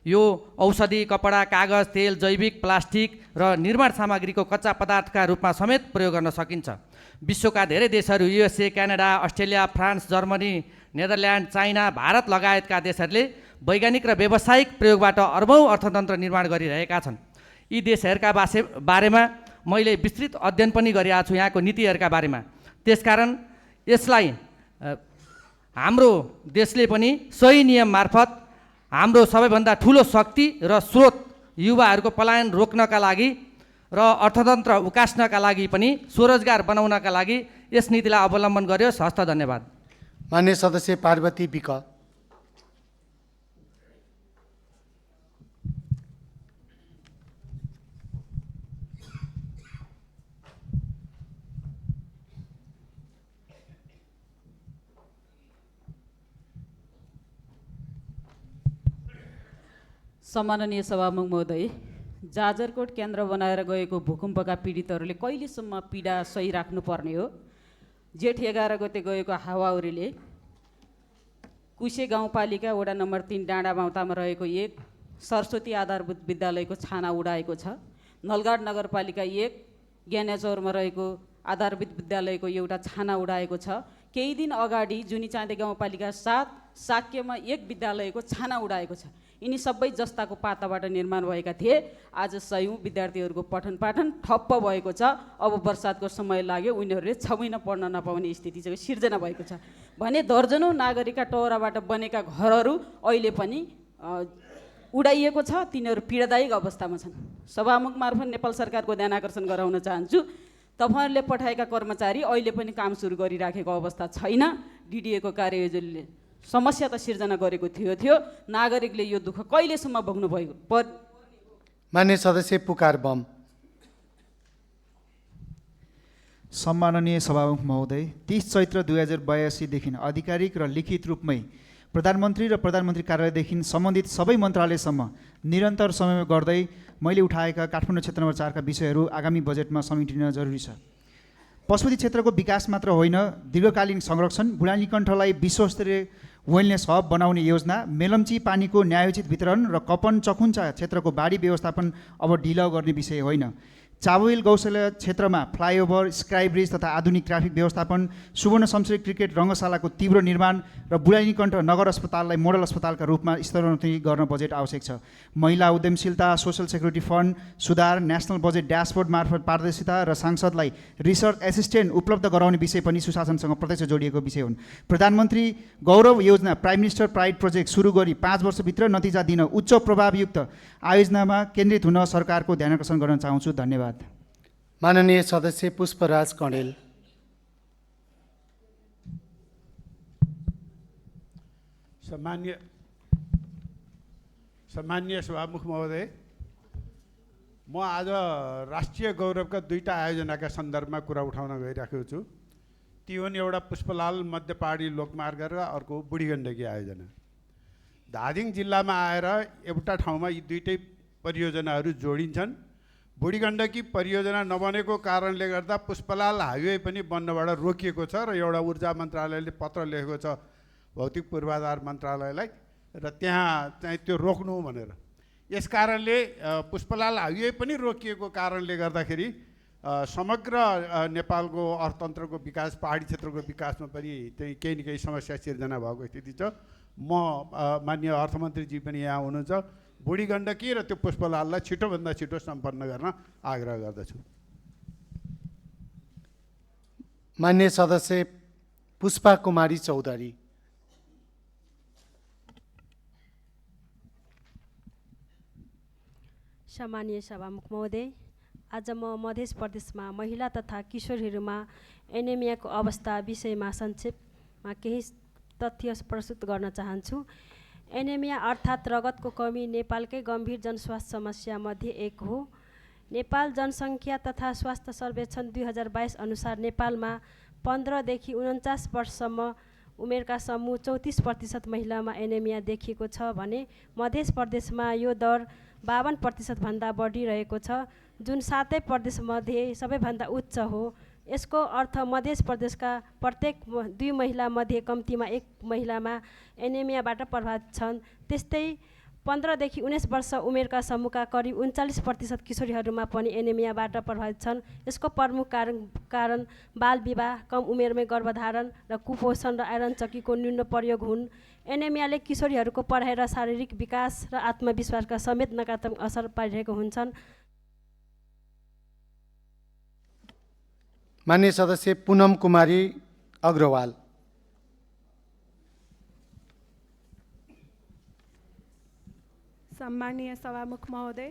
यो औषधि, कपडा, कागज, तेल, जैविक, प्लास्टिक र निर्माण सामग्रीको कच्चा पदार्थका रूपमा समेत प्रयोग गर्न सकिन्छ। विश्वका धेरै देशहरू USA, Canada, Australia, France, Germany, Netherlands, China, Bharat लगायतका देशहरूले वैज्ञानिक र व्यावसायिक प्रयोगबाट अर्बौं अर्थतन्त्र निर्माण गरिरहेका छन्। यी देशहरूका बारेमा मैले विस्तृत अध्ययन पनि गरिरहेको छु, यहाँको नीतिहरूका बारेमा। त्यसकारण यसलाई हाम्रो देशले पनि सही नियम मार्फत हाम्रो सबैभन्दा ठुलो शक्ति र स्रोत युवाहरूको पलायन रोक्नका लागि र अर्थतन्त्र उकास्नका लागि पनि स्वरोजगार बनाउनका लागि यस नीतिलाई अवलम्बन गर्योस्। हस्त धन्यवाद।
मान्य सदस्य पार्वती विक।
सम्माननीय सभामुख महोदय, जाजरकोट केन्द्र बनाएर गएको भूकम्पका पीडितहरूले कहिलेसम्म पीडा सही राख्नुपर्ने हो? जेठ 11 गते गएको हावाहुरीले कुशे गाउँपालिका वडा नम्बर 3 डाँडा बाउतामा रहेको एक सरस्वती आधारभूत विद्यालयको छाना उडाएको छ। नलगाड नगरपालिका 1 ज्ञानेचौरमा रहेको आधारभूत विद्यालयको एउटा छाना उडाएको छ। केही दिन अगाडि जुनीचाँदे गाउँपालिका 7 साक्यमा एक विद्यालयको छाना उडाएको छ। यिनी सबै जस्ताको पाताबाट निर्माण भएका थिए। आज सयौं विद्यार्थीहरूको पठन पाठन ठप्प भएको छ। अब बर्सातको समय लाग्यो, उनीहरूले 6 महिना पढ्न नपाउने स्थिति चाहिँ सिर्जना भएको छ भने दर्जनौं नागरिकका टोराबाट बनेका घरहरू अहिले पनि उडाइएको छ। तिनीहरू पीडादायक अवस्थामा छन्। सभामुख मार्फत नेपाल सरकारको ध्यान आकर्षण गराउन चाहन्छु, तपाईहरुले पठाएका कर्मचारी अहिले पनि काम सुरु गरिराखेको अवस्था छैन। डिडिएको कार्ययोजनाले समस्या त सिर्जना गरेको थियो, नागरिकले यो दुःख कहिलेसम्म भोग्नु भएको?
मान्य सदस्य पुकार बम।
सम्माननीय सभामुख महोदय, 30 चैत्र 2082 देखि आधिकारिक र लिखित रूपमै प्रधानमन्त्री र प्रधानमन्त्री कार्यालयदेखि सम्बन्धित सबै मन्त्रालयसम्म निरन्तर समयमा गर्दै मैले उठाएका काठमाडौँ क्षेत्र नम्बर 4 का विषयहरू आगामी बजेटमा समेटिन जरुरी छ। पशुपति क्षेत्रको विकास मात्र होइन, दीर्घकालीन संरक्षण, बुढानीकण्ठलाई विश्वस्तरीय वेलनेस हब बनाउने योजना, मेलम्ची पानीको न्यायोचित वितरण र कपन चकुन्चा क्षेत्रको बाढी व्यवस्थापन अब ढिलो गर्ने विषय होइन। चाबुइल गौशाला क्षेत्रमा फ्लाइओभर, स्काई ब्रिज तथा आधुनिक ट्राफिक व्यवस्थापन, सुवर्ण शमशेर क्रिकेट रङ्गशालाको तीव्र निर्माण र बुढानीकण्ठ नगर अस्पताललाई मोडल अस्पतालका रूपमा स्तरोन्नति गर्न बजेट आवश्यक छ। महिला उद्यमशीलता, सोशल सेक्युरिटी फन्ड सुधार, नेशनल बजेट ड्यासबोर्ड मार्फत पारदर्शिता र सांसदलाई रिसर्च एसिस्टेन्ट उपलब्ध गराउने विषय पनि सुशासनसँग प्रत्यक्ष जोडिएको विषय हुन्। प्रधानमन्त्री गौरव योजना, प्राइम मिनिस्टर प्राइड प्रोजेक्ट सुरु गरी 5 वर्षभित्र नतिजा दिन उच्च प्रभावयुक्त आयोजनामा केन्द्रित हुन सरकारको ध्यान आकर्षण गर्न चाहन्छु। धन्यवाद।
माननीय सदस्य पुष्पराज कणेल।
सम्मान्य सभामुख महोदय, म आज राष्ट्रिय गौरवका 2टा आयोजनाका सन्दर्भमा कुरा उठाउन गइरहेको छु। ती हुन् एउटा पुष्पलाल मध्य पहाडी लोकमार्ग र अर्को बुढी गण्डकी आयोजना। धादिङ जिल्लामा आएर एउटा ठाउँमा यी 2टै परियोजनाहरू जोडिन्छन्। बुढी गण्डकी परियोजना नबनेको कारणले गर्दा पुष्पलाल हाइवे पनि बन्नबाट रोकिएको छ र एउटा ऊर्जा मन्त्रालयले पत्र लेखेको छ भौतिक पूर्वाधार मन्त्रालयलाई र त्यहाँ चाहिँ त्यो रोक्नु भनेर। यस कारणले पुष्पलाल हाइवे पनि रोकिएको कारणले गर्दाखेरि समग्र नेपालको अर्थतन्त्रको विकास, पहाडी क्षेत्रको विकासमा पनि त्यही केही न केही समस्या सिर्जना भएको स्थिति छ। म माननीय अर्थमन्त्रीजी पनि यहाँ हुनुहुन्छ, बुढी गण्डकी र त्यो पुष्पलाललाई छिटोभन्दा छिटो सम्पन्न गर्न आग्रह गर्दछु।
मान्य सदस्य पुष्पा कुमारी चौधरी।
सम्मानीय सभामुख महोदय, आज म मध्य प्रदेशमा महिला तथा किशोरीहरूमा एनेमियाको अवस्था विषयमा संक्षेपमा केही तथ्य प्रस्तुत गर्न चाहन्छु। एनेमिया अर्थात् रगतको कमी नेपालकै गम्भीर जनस्वास्थ्य समस्या मध्ये एक हो। नेपाल जनसङ्ख्या तथा स्वास्थ्य सर्वेक्षण 2022 अनुसार नेपालमा 15 देखि 49 वर्षसम्म उमेरका समूह 34% महिलामा एनेमिया देखिएको छ भने मध्य प्रदेशमा यो दर 52% भन्दा बढी रहेको छ, जुन 7 प्रदेशमध्ये सबैभन्दा उच्च हो। यसको अर्थ मध्य प्रदेशका प्रत्येक 2 महिला मध्ये कम्तीमा 1 महिलामा एनेमियाबाट प्रभावित छन्। त्यस्तै 15 देखि 19 वर्ष उमेरका समूहका करिब 39% किशोरीहरूमा पनि एनेमियाबाट प्रभावित छन्। यसको प्रमुख कारण बाल विवाह, कम उमेरमै गर्भधारण र कुपोषण र आइरन चक्कीको न्यून प्रयोग हुन्। एनेमियाले किशोरीहरूको पढाइ र शारीरिक विकास र आत्मविश्वासका समेत नकारात्मक असर पारिरहेको हुन्छन्।
मान्य सदस्य पुनम कुमारी अग्रवाल।
सम्मानीय सभामुख महोदय,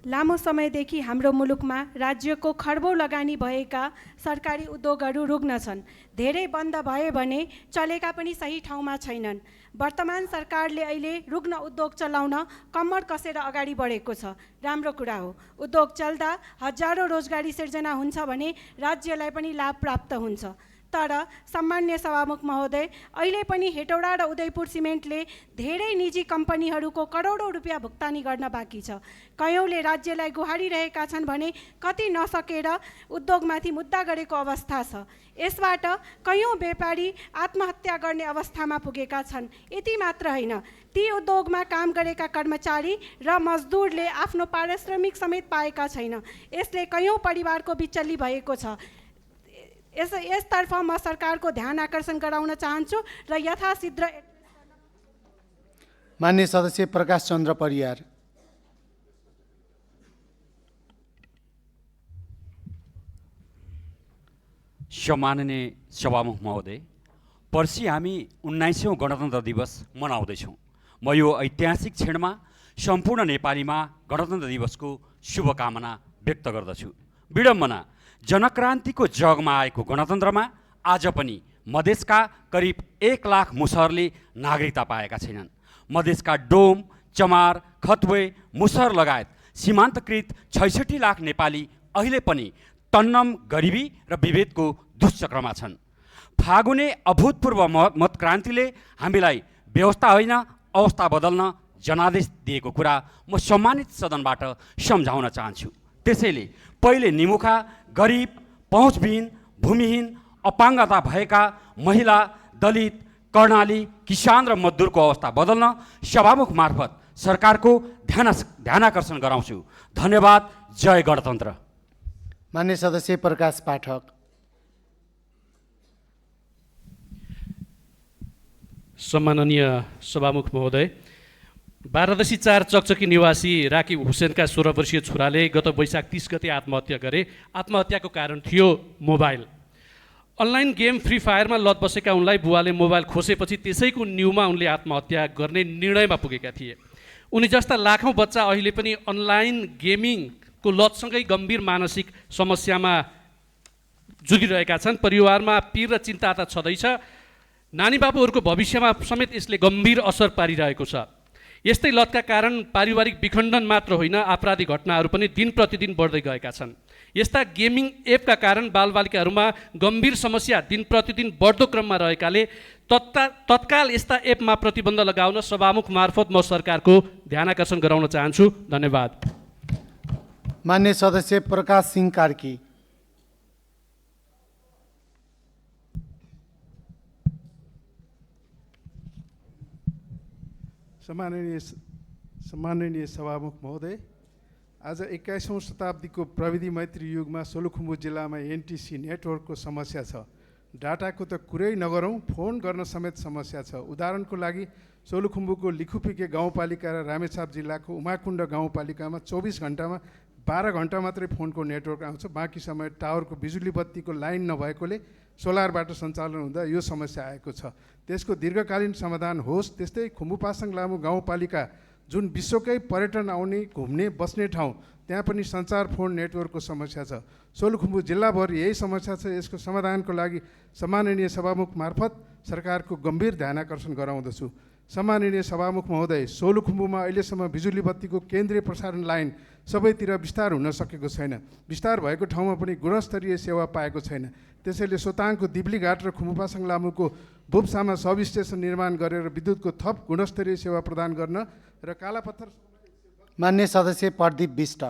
लामो समयदेखि हाम्रो मुलुकमा राज्यको खर्बौँ लगानी भएका सरकारी उद्योगहरू रुग्न छन्। धेरै बन्द भए भने चलेका पनि सही ठाउँमा छैनन्। वर्तमान सरकारले अहिले रुग्न उद्योग चलाउन कम्मर कसेर अगाडि बढेको छ, राम्रो कुरा हो। उद्योग चल्दा हजारौँ रोजगारी सिर्जना हुन्छ भने राज्यलाई पनि लाभ प्राप्त हुन्छ। तर सम्मान्य सभामुख महोदय, अहिले पनि हेटौडा र उदयपुर सिमेन्टले धेरै निजी कम्पनीहरूको करोडौँ रुपियाँ भुक्तानी गर्न बाँकी छ। कयौँले राज्यलाई गुहारिरहेका छन् भने कति नसकेर उद्योगमाथि मुद्दा गरेको अवस्था छ। यसबाट कयौँ व्यापारी आत्महत्या गर्ने अवस्थामा पुगेका छन्। यति मात्र होइन, ती उद्योगमा काम गरेका कर्मचारी र मजदुरले आफ्नो पारिश्रमिक समेत पाएका छैन। यसले कयौँ परिवारको बिचल्ली भएको छ। यसतर्फ म सरकारको ध्यान आकर्षण गराउन चाहन्छु र यथाशीघ्र।
मान्य सदस्य प्रकाश चन्द्र परियार।
सम्माननीय सभामुख महोदय, पर्सि हामी 19औं गणतन्त्र दिवस मनाउँदैछौँ। म यो ऐतिहासिक क्षणमा सम्पूर्ण नेपालीमा गणतन्त्र दिवसको शुभकामना व्यक्त गर्दछु। विडम्बना, जनक्रान्तिको जगमा आएको गणतन्त्रमा आज पनि मधेसका करिब 1 लाख मुसहरले नागरिकता पाएका छैनन्। मधेसका डोम, चमार, खतवे, मुसहर लगायत सीमान्तकृत 66 लाख नेपाली अहिले पनि तन्नम गरिबी र विभेदको दुष्चक्रमा छन्। फागुने अभूतपूर्व मतक्रान्तिले हामीलाई व्यवस्था होइन अवस्था बदल्न जनादेश दिएको कुरा म सम्मानित सदनबाट सम्झाउन चाहन्छु। त्यसैले पहिले निमुखा, गरिब, पहुँचविहीन, भूमिहीन, अपाङ्गता भएका महिला, दलित, कर्णाली, किसान र मजदुरको अवस्था बदल्न सभामुख मार्फत सरकारको ध्यानाकर्षण गराउँछु। धन्यवाद। जय गणतन्त्र।
मान्य सदस्य प्रकाश पाठक।
सम्माननीय सभामुख महोदय, बारादशी 4 चकचकी निवासी राकिब हुसेनका 16 वर्षीय छोराले गत वैशाख 30 गते आत्महत्या गरे। आत्महत्याको कारण थियो मोबाइल। अनलाइन गेम फ्री फायरमा लत बसेका उनलाई बुवाले मोबाइल खोसेपछि त्यसैको न्युमा उनले आत्महत्या गर्ने निर्णयमा पुगेका थिए। उनी जस्ता लाखौँ बच्चा अहिले पनि अनलाइन गेमिङको लतसँगै गम्भीर मानसिक समस्यामा जुधिरहेका छन्। परिवारमा पीर र चिन्ता त छँदैछ, नानी बाबुहरूको भविष्यमा समेत यसले गम्भीर असर पारिरहेको छ। यस्तै लतका कारण पारिवारिक विखण्डन मात्र होइन, आपराधिक घटनाहरू पनि दिन प्रतिदिन बढ्दै गएका छन्। यस्ता गेमिङ एपका कारण बालबालिकाहरूमा गम्भीर समस्या दिन प्रतिदिन बढ्दो क्रममा रहेकाले तत्काल यस्ता एपमा प्रतिबन्ध लगाउन सभामुख मार्फत म सरकारको ध्यानाकर्षण गराउन चाहन्छु। धन्यवाद।
मान्य सदस्य प्रकाश सिंह कार्की।
सम्माननीय सभामुख महोदय, आज 21औं शताब्दीको प्रविधि मैत्री युगमा सोलुखुम्बु जिल्लामा एनटिसी नेटवर्कको समस्या छ। डाटाको त कुरै नगरौँ, फोन गर्न समेत समस्या छ। उदाहरणको लागि सोलुखुम्बुको लिखुपिके गाउँपालिका र रामेछाप जिल्लाको उमाकुण्ड गाउँपालिकामा 24 घण्टामा 12 घण्टा मात्रै फोनको नेटवर्क आउँछ। बाँकी समय टावरको बिजुली बत्तीको लाइन नभएकोले सोलरबाट सञ्चालन हुँदा यो समस्या आएको छ। त्यसको दीर्घकालीन समाधान होस्। त्यस्तै खुम्बुपासाङ लामो गाउँपालिका जुन विश्वकै पर्यटन आउने, घुम्ने, बस्ने ठाउँ, त्यहाँ पनि सञ्चार फोन नेटवर्कको समस्या छ। सोलुखुम्बु जिल्लाभर यही समस्या छ। यसको समाधानको लागि सम्माननीय सभामुख मार्फत सरकारको गम्भीर ध्यानाकर्षण गराउँदछु। सम्माननीय सभामुख महोदय, सोलुखुम्बुमा अहिलेसम्म बिजुली बत्तीको केन्द्रीय प्रसारण लाइन सबैतिर विस्तार हुन सकेको छैन। विस्तार भएको ठाउँमा पनि गुणस्तरीय सेवा पाएको छैन। त्यसैले सोताङको दिब्लीघाट र खुम्बुपासाङ लामुको बुब्सामा सब स्टेसन निर्माण गरेर विद्युतको थप गुणस्तरीय सेवा प्रदान गर्न र कालापत्थर।
मान्य सदस्य प्रदीप विष्ट।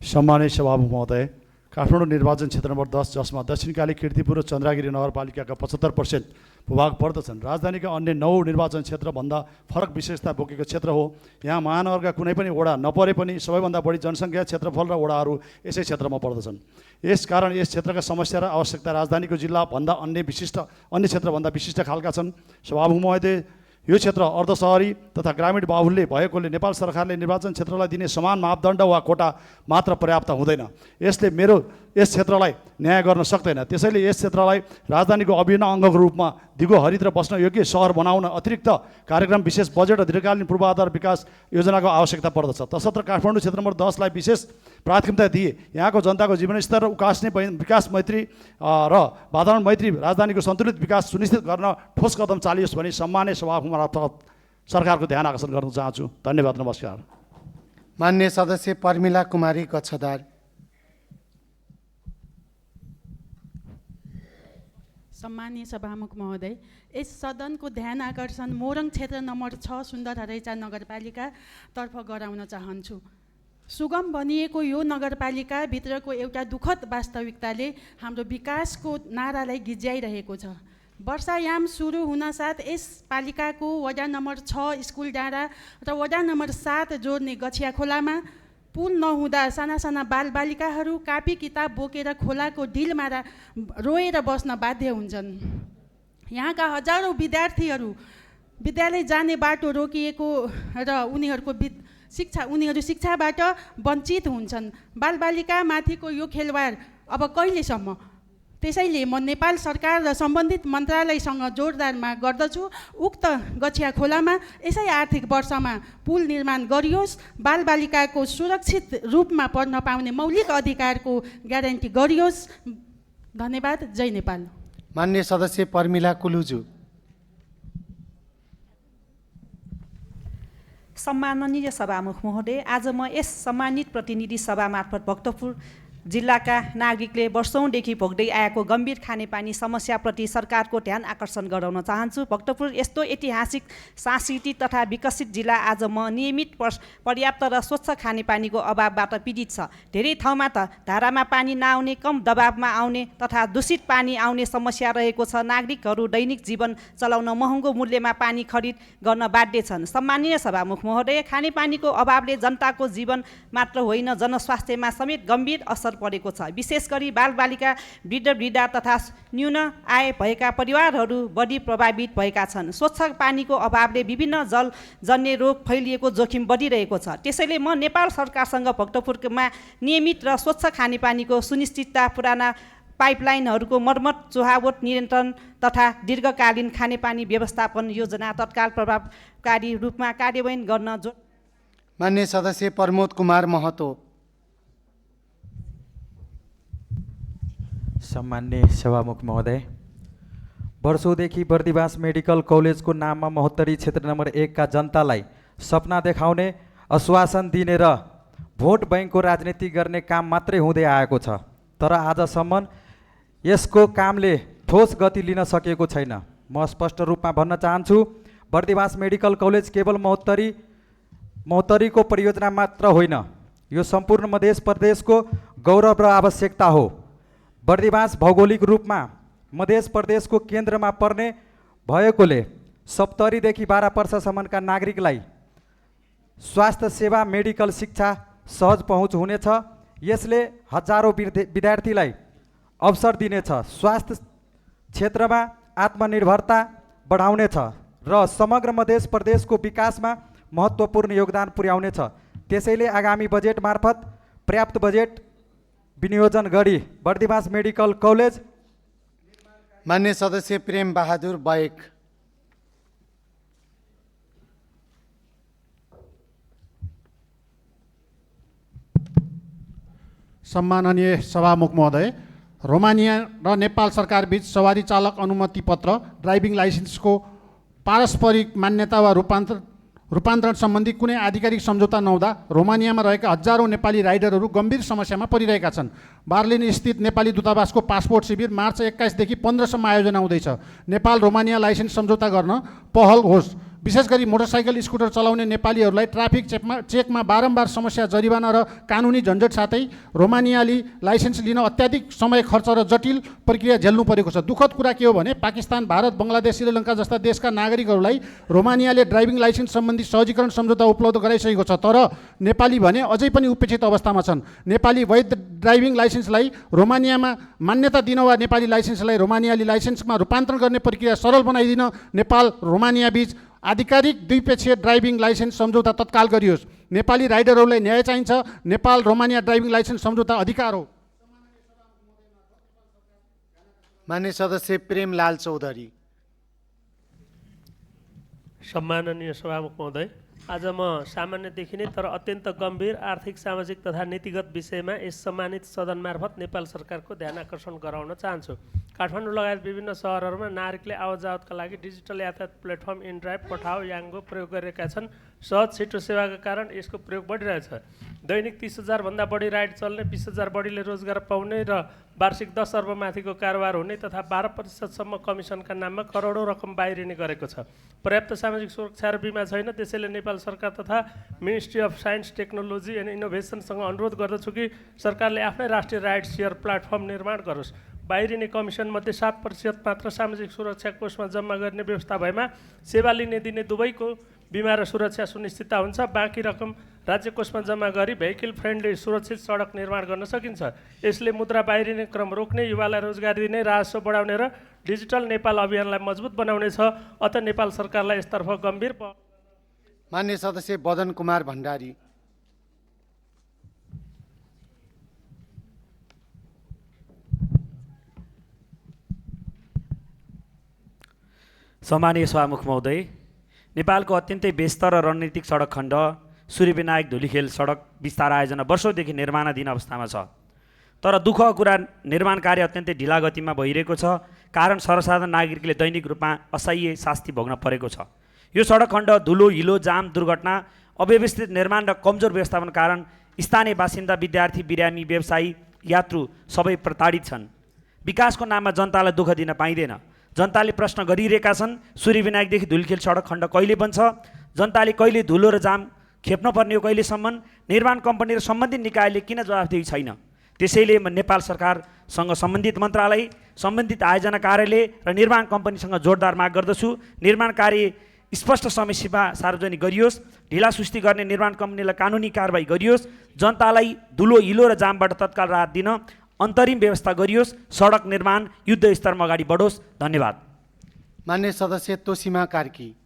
सम्मानित सभामुख महोदय, काठमाडौँ निर्वाचन क्षेत्र नम्बर 10 जसमा दक्षिणकाली, कीर्तिपुर र चन्द्रगिरी नगरपालिकाका 75% भूभाग पर्दछन्। राजधानीका अन्य 9 निर्वाचन क्षेत्रभन्दा फरक विशेषता बोकेको क्षेत्र हो। यहाँ महानगरका कुनै पनि वडा नपरे पनि सबैभन्दा बढी जनसङ्ख्या, क्षेत्रफल र वडाहरू यसै क्षेत्रमा पर्दछन्। यसकारण यस क्षेत्रका समस्या र आवश्यकता राजधानीको जिल्लाभन्दा अन्य क्षेत्रभन्दा विशिष्ट खालका छन्। सभामुख महोदय, यो क्षेत्र अर्धशहरी तथा ग्रामीण बाहुल्य भएकोले नेपाल सरकारले निर्वाचन क्षेत्रलाई दिने समान मापदण्ड वा कोटा मात्र पर्याप्त हुँदैन। यसले मेरो यस क्षेत्रलाई न्याय गर्न सक्दैन। त्यसैले यस क्षेत्रलाई राजधानीको अभिन्न अङ्गको रूपमा दिगो हरित र बस्न योग्य सहर बनाउन अतिरिक्त कार्यक्रम, विशेष बजेट र दीर्घकालीन पूर्वाधार विकास योजनाको आवश्यकता पर्दछ। तसर्थ काठमाडौँ क्षेत्र नम्बर 10 लाई विशेष प्राथमिकता दिए यहाँको जनताको जीवनस्तर र उकास्ने विकास मैत्री र वातावरण मैत्री राजधानीको सन्तुलित विकास सुनिश्चित गर्न ठोस कदम चालियोस् भनी सम्माननीय सभामुख मार्फत सरकारको ध्यान आकर्षण गर्न चाहन्छु। धन्यवाद, नमस्कार।
मान्य सदस्य पर्मिला कुमारी कच्छदार।
सम्मानीय सभामुख महोदय, यस सदनको ध्यान आकर्षण मोरङ क्षेत्र नम्बर 6 सुन्दरहरैचा नगरपालिकातर्फ गराउन चाहन्छु। सुगम बनिएको यो नगरपालिकाभित्रको एउटा दुःखद वास्तविकताले हाम्रो विकासको नारालाई गिज्याइरहेको छ। वर्षायाम सुरु हुनसाथ यस पालिकाको वडा नम्बर 6 स्कुल डाँडा र वडा नम्बर 7 जोड्ने गछिया खोलामा पुल नहुँदा साना साना बालबालिकाहरू कापी किताब बोकेर खोलाको डिलमा रोएर बस्न बाध्य हुन्छन्। यहाँका हजारौँ विद्यार्थीहरू विद्यालय जाने बाटो रोकिएको र उनीहरू शिक्षाबाट वञ्चित हुन्छन्। बालबालिकामाथिको यो खेलवाड अब कहिलेसम्म? त्यसैले म नेपाल सरकार र सम्बन्धित मन्त्रालयसँग जोडदार माग गर्दछु, उक्त गछिया खोलामा यसै आर्थिक वर्षमा पुल निर्माण गरियोस्, बालबालिकाको सुरक्षित रूपमा पढ्न पाउने मौलिक अधिकारको ग्यारेन्टी गरियोस्। धन्यवाद। जय नेपाल।
मान्य सदस्य पर्मिला कुलुजु।
सम्माननीय सभामुख महोदय, आज म यस सम्मानित प्रतिनिधि सभा मार्फत भक्तपुर जिल्लाका नागरिकले वर्षौँदेखि भोग्दै आएको गम्भीर खानेपानी समस्याप्रति सरकारको ध्यान आकर्षण गराउन चाहन्छु। भक्तपुर यस्तो ऐतिहासिक, सांस्कृतिक तथा विकसित जिल्ला आज म नियमित पर्याप्त र स्वच्छ खानेपानीको अभावबाट पीडित छ। धेरै ठाउँमा त धारामा पानी नआउने, कम दबावमा आउने तथा दूषित पानी आउने समस्या रहेको छ। नागरिकहरू दैनिक जीवन चलाउन महँगो मूल्यमा पानी खरिद गर्न बाध्य छन्। सम्माननीय सभामुख महोदय, खानेपानीको अभावले जनताको जीवन मात्र होइन, जनस्वास्थ्यमा समेत गम्भीर असर परेको छ। विशेष गरी बालबालिका, वृद्ध तथा न्यून आय भएका परिवारहरू बढी प्रभावित भएका छन्। स्वच्छ पानीको अभावले विभिन्न जलजन्य रोग फैलिएको जोखिम बढिरहेको छ। त्यसैले म नेपाल सरकारसँग भक्तपुरमा नियमित र स्वच्छ खानेपानीको सुनिश्चितता, पुराना पाइपलाइनहरूको मर्मत, चुहावट नियन्त्रण तथा दीर्घकालीन खानेपानी व्यवस्थापन योजना तत्काल प्रभावकारी रूपमा कार्यान्वयन गर्न
मान्य सदस्य प्रमोद कुमार महतो।
सम्मान्य सभामुख महोदय, वर्षौँदेखि बर्दिवास मेडिकल कलेजको नाममा महोत्तरी क्षेत्र नम्बर 1 का जनतालाई सपना देखाउने, आश्वासन दिने र भोट बैंकको राजनीति गर्ने काम मात्रै हुँदै आएको छ। तर आजसम्म यसको कामले ठोस गति लिन सकेको छैन। म स्पष्ट रूपमा भन्न चाहन्छु, बर्दिवास मेडिकल कलेज केवल महोत्तरीको परियोजना मात्र होइन, यो सम्पूर्ण मध्य प्रदेशको गौरव र आवश्यकता हो। बर्दिवास भौगोलिक रूपमा मध्य प्रदेशको केन्द्रमा पर्ने भएकोले 70देखि 12 वर्षसम्मका नागरिकलाई स्वास्थ्य सेवा, मेडिकल शिक्षा सहज पहुँच हुनेछ। यसले हजारौँ विद्यार्थीलाई अवसर दिनेछ, स्वास्थ्य क्षेत्रमा आत्मनिर्भरता बढाउनेछ र समग्र मध्य प्रदेशको विकासमा महत्त्वपूर्ण योगदान पुर्याउनेछ। त्यसैले आगामी बजेट मार्फत पर्याप्त बजेट विनियोजन गरी बर्दिवास मेडिकल कलेज।
मान्य सदस्य प्रेम बहादुर बाइक।
सम्माननीय सभामुख महोदय, रोमानिया र नेपाल सरकार बीच सवारी चालक अनुमति पत्र, ड्राइभिङ लाइसेन्सको पारस्परिक मान्यता वा रूपान्तरण सम्बन्धी कुनै आधिकारिक सम्झौता नहुँदा रोमानियामा रहेका हजारौँ नेपाली राइडरहरू गम्भीर समस्यामा परिरहेका छन्। बार्लिन स्थित नेपाली दूतावासको पासपोर्ट शिविर मार्च 21देखि 15सम्म आयोजना हुँदैछ। नेपाल रोमानिया लाइसेन्स सम्झौता गर्न पहल होस्। विशेष गरी मोटरसाइकल, स्कुटर चलाउने नेपालीहरूलाई ट्राफिक चेकमा बारम्बार समस्या, जरिवाना र कानुनी झन्झट साथै रोमानियाली लाइसेन्स लिन अत्याधिक समय खर्च र जटिल प्रक्रिया झेल्नु परेको छ। दुःखद कुरा के हो भने पाकिस्तान, भारत, बङ्गलादेश, श्रीलङ्का जस्ता देशका नागरिकहरूलाई रोमानियाले ड्राइभिङ लाइसेन्स सम्बन्धी सहजीकरण सम्झौता उपलब्ध गराइसकेको छ, तर नेपाली भने अझै पनि उपेक्षित अवस्थामा छन्। नेपाली वैध ड्राइभिङ लाइसेन्सलाई रोमानियामा मान्यता दिन वा नेपाली लाइसेन्सलाई रोमानियाली लाइसेन्समा रूपान्तरण गर्ने प्रक्रिया सरल बनाइदिन नेपाल रोमानिया बीच आधिकारिक द्विपक्षीय ड्राइभिङ लाइसेन्स सम्झौता तत्काल गरियोस्। नेपाली राइडरहरूलाई न्याय चाहिन्छ। नेपाल रोमानिया ड्राइभिङ लाइसेन्स सम्झौता अधिकार हो।
मान्य सदस्य प्रेमलाल चौधरी।
सम्माननीय सभामुख महोदय, आज म सामान्यदेखि नै तर अत्यन्त गम्भीर आर्थिक सामाजिक तथा नीतिगत विषयमा यस सम्मानित सदन मार्फत नेपाल सरकारको ध्यान आकर्षण गराउन चाहन्छु। काठमाडौँ लगायत विभिन्न सहरहरूमा नागरिकले आवत जावतका लागि डिजिटल यातायात प्लेटफर्म इनड्राइभ, पठाओ, याङ्गो प्रयोग गरेका छन्। सहज छिटो सेवाका कारण यसको प्रयोग बढिरहेछ। दैनिक 30,000 भन्दा बढी राइड चल्ने, 20,000 बढीले रोजगार पाउने र वार्षिक 10 अर्ब माथिको कारोबार हुने तथा 12% कमिसनका नाममा करोडौँ रकम बाहिरिने गरेको छ। पर्याप्त सामाजिक सुरक्षा र बिमा छैन। त्यसैले नेपाल सरकार तथा ministry of science, technology and इनोभेसनसँग अनुरोध गर्दछु कि सरकारले आफ्नै राष्ट्रिय राइड सेयर प्लेटफर्म निर्माण गरोस्। बाहिरिने कमिसनमध्ये 7% मात्र सामाजिक सुरक्षा कोषमा जम्मा गर्ने व्यवस्था भएमा सेवा लिने दिने दुवैको बिमा र सुरक्षा सुनिश्चितता हुन्छ। बाँकी रकम राज्य कोषमा जम्मा गरी भेहिकल फ्रेन्डली सुरक्षित सडक निर्माण गर्न सकिन्छ। यसले मुद्रा बाहिरिने क्रम रोक्ने, युवालाई रोजगार दिने, राजस्व बढाउने र डिजिटल नेपाल अभियानलाई मजबुत बनाउनेछ। अत नेपाल सरकारलाई यसतर्फ गम्भीर
मान्य सदस्य बदन कुमार भण्डारी।
सम्मानीय सभामुख महोदय, नेपालको अत्यन्तै व्यस्त र रणनीतिक सडक खण्ड सूर्यविनायक धुलीखेल सडक विस्तार आयोजना वर्षौँदेखि निर्माणाधीन अवस्थामा छ। तर दुःखको कुरा, निर्माण कार्य अत्यन्तै ढिला गतिमा भइरहेको छ। कारण सर्वसाधारण नागरिकले दैनिक रूपमा असह्य शास्ति भोग्न परेको छ। यो सडक खण्ड धुलो, हिलो, जाम, दुर्घटना, अव्यवस्थित निर्माण र कमजोर व्यवस्थापन कारण स्थानीय बासिन्दा, विद्यार्थी, बिरामी, व्यवसायी, यात्रु सबै प्रताडित छन्। विकासको नाममा जनतालाई दुःख दिन पाइँदैन। जनताले प्रश्न गरिरहेका छन्, सूर्यविनायकदेखि धुलीखेल सडक खण्ड कहिले बन्छ? जनताले कहिले धुलो र जाम खेप्न पर्ने हो? कहिलेसम्म? निर्माण कम्पनी र सम्बन्धित निकायले किन जवाफदेही छैन? त्यसैले नेपाल सरकारसँग सम्बन्धित मन्त्रालय, सम्बन्धित आयोजना कार्यालय र निर्माण कम्पनीसँग जोरदार माग गर्दछु। निर्माण कार्य स्पष्ट समय सीमा सार्वजनिक गरियोस्। ढिलासुस्ती गर्ने निर्माण कम्पनीलाई कानुनी कारबाही गरियोस्। जनतालाई धुलो, हिलो र जामबाट तत्काल राहत दिन अन्तरिम व्यवस्था गरियोस्। सडक निर्माण युद्ध स्तरमा अगाडि बढोस्। धन्यवाद।
मान्य सदस्य तोसीमा कार्की।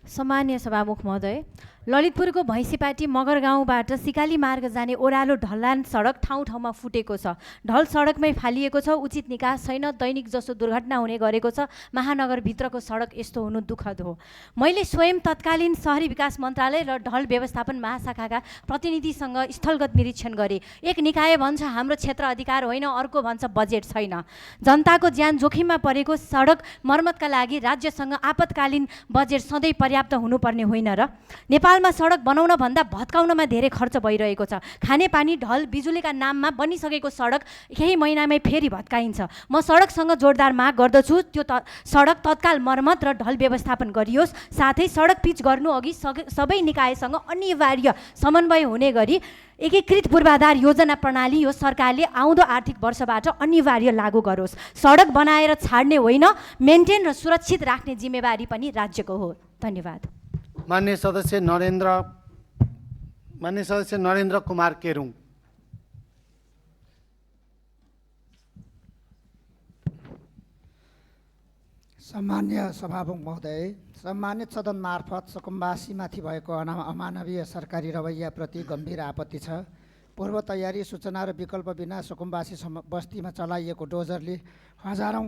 सम्मान्य सभामुख महोदय, ललितपुरको भैँसीपाटी मगर गाउँबाट सिकाली मार्ग जाने ओह्रालो ढलान सडक ठाउँ ठाउँमा फुटेको छ। ढल सडकमै फालिएको छ। उचित निकास छैन। दैनिक जसो दुर्घटना हुने गरेको छ। महानगरभित्रको सडक यस्तो हुनु दुःखद हो। मैले स्वयं तत्कालीन शहरी विकास मन्त्रालय र ढल व्यवस्थापन महाशाखाका प्रतिनिधिसँग स्थलगत निरीक्षण गरेँ। एक निकाय भन्छ हाम्रो क्षेत्र अधिकार होइन, अर्को भन्छ बजेट छैन। जनताको ज्यान जोखिममा परेको सडक मर्मतका लागि राज्यसँग आपतकालीन बजेट सधैँ पर्याप्त हुनुपर्ने होइन र? नेपालमा सडक बनाउन भन्दा भत्काउनमा धेरै खर्च भइरहेको छ। खानेपानी, ढल, बिजुलीका नाममा बनिसकेको सडक केही महिनामै फेरि भत्काइन्छ। म सडकसँग जोरदार माग गर्दछु त्यो सडक तत्काल मर्मत र ढल व्यवस्थापन गरियोस्। साथै सडक पिच गर्नु अघि सबै निकायसँग अनिवार्य समन्वय हुने गरी एकीकृत पूर्वाधार योजना प्रणाली यो सरकारले आउँदो आर्थिक वर्षबाट अनिवार्य लागू गरोस्। सडक बनाएर छाड्ने होइन, मेन्टेन र सुरक्षित राख्ने जिम्मेवारी पनि राज्यको हो। धन्यवाद।
मान्य सदस्य नरेन्द्र कुमार केरुङ।
सम्मान्य सभामुख महोदय, सम्मानित सदन मार्फत सुकुम्बासीमाथि भएको अमानवीय सरकारी रवैयाप्रति गम्भीर आपत्ति छ। पूर्व तयारी, सूचना र विकल्प बिना सुकुम्बासी बस्तीमा चलाइएको डोजरले हजारौँ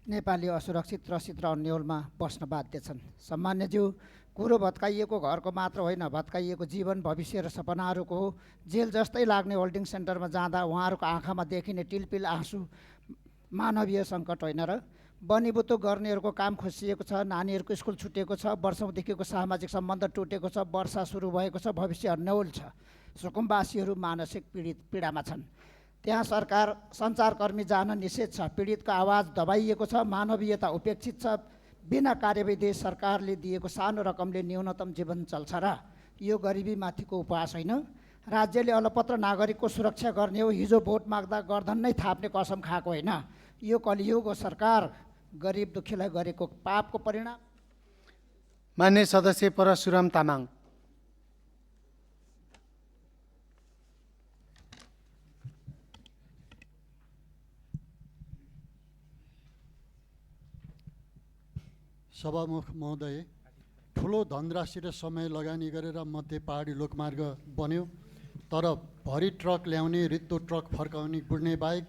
नेपाली असुरक्षित, त्रसित र अन्यलमा बस्न बाध्य छन्। सम्मान्यज्यू, कुरो भत्काइएको घरको मात्र होइन, भत्काइएको जीवन, भविष्य र सपनाहरूको हो। जेल जस्तै लाग्ने होल्डिङ सेन्टरमा जाँदा उहाँहरूको आँखामा देखिने टिलपिल आँसु मानवीय सङ्कट होइन र? बनिबुतो गर्नेहरूको काम खोसिएको छ। नानीहरूको स्कुल छुटेको छ। वर्षौँदेखिको सामाजिक सम्बन्ध टुटेको छ। वर्षा सुरु भएको छ। भविष्य अन्यल छ। सुकुम्बासीहरू मानसिक पीडामा छन्। त्यहाँ सरकार, सञ्चारकर्मी जान निषेध छ। पीडितको आवाज दबाइएको छ। मानवीयता उपेक्षित छ। बिना कार्यविधि सरकारले दिएको सानो रकमले न्यूनतम जीवन चल्छ र? यो गरिबीमाथिको उपहास होइन। राज्यले अलपत्र नागरिकको सुरक्षा गर्ने हो। हिजो भोट माग्दा गर्दन नै थाप्ने कसम खाएको होइन। यो कलियुग हो। सरकार गरिब दुखीलाई गरेको पापको परिणाम।
मान्य सदस्य परशुराम तामाङ।
सभामुख महोदय, ठुलो धनराशि र समय लगानी गरेर मध्य पहाडी लोकमार्ग बन्यो।
तर भरी ट्रक ल्याउने, रित्तो ट्रक फर्काउने, गुड्ने बाहेक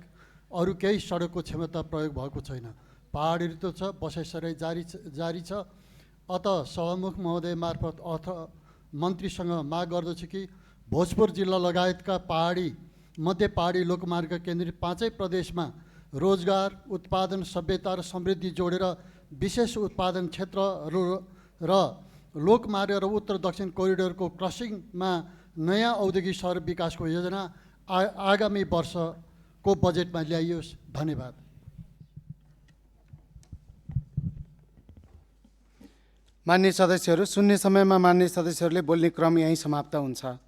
अरू केही सडकको क्षमता प्रयोग भएको छैन। पहाड रित्तो छ, बसाइसराई जारी छ। अत सभामुख महोदय मार्फत अर्थ मन्त्रीसँग माग गर्दछु कि भोजपुर जिल्ला लगायतका मध्य पहाडी लोकमार्ग केन्द्रित 5 प्रदेशमा रोजगार, उत्पादन, सभ्यता र समृद्धि जोडेर विशेष उत्पादन क्षेत्रहरू र लोकमार्ग र उत्तर दक्षिण कोरिडोरको क्रसिङमा नयाँ औद्योगिक सहर विकासको योजना आगामी वर्षको बजेटमा ल्याइयोस्। धन्यवाद।
मान्य सदस्यहरू, सुन्ने समयमा मान्य सदस्यहरूले बोल्ने क्रम यहीँ समाप्त हुन्छ।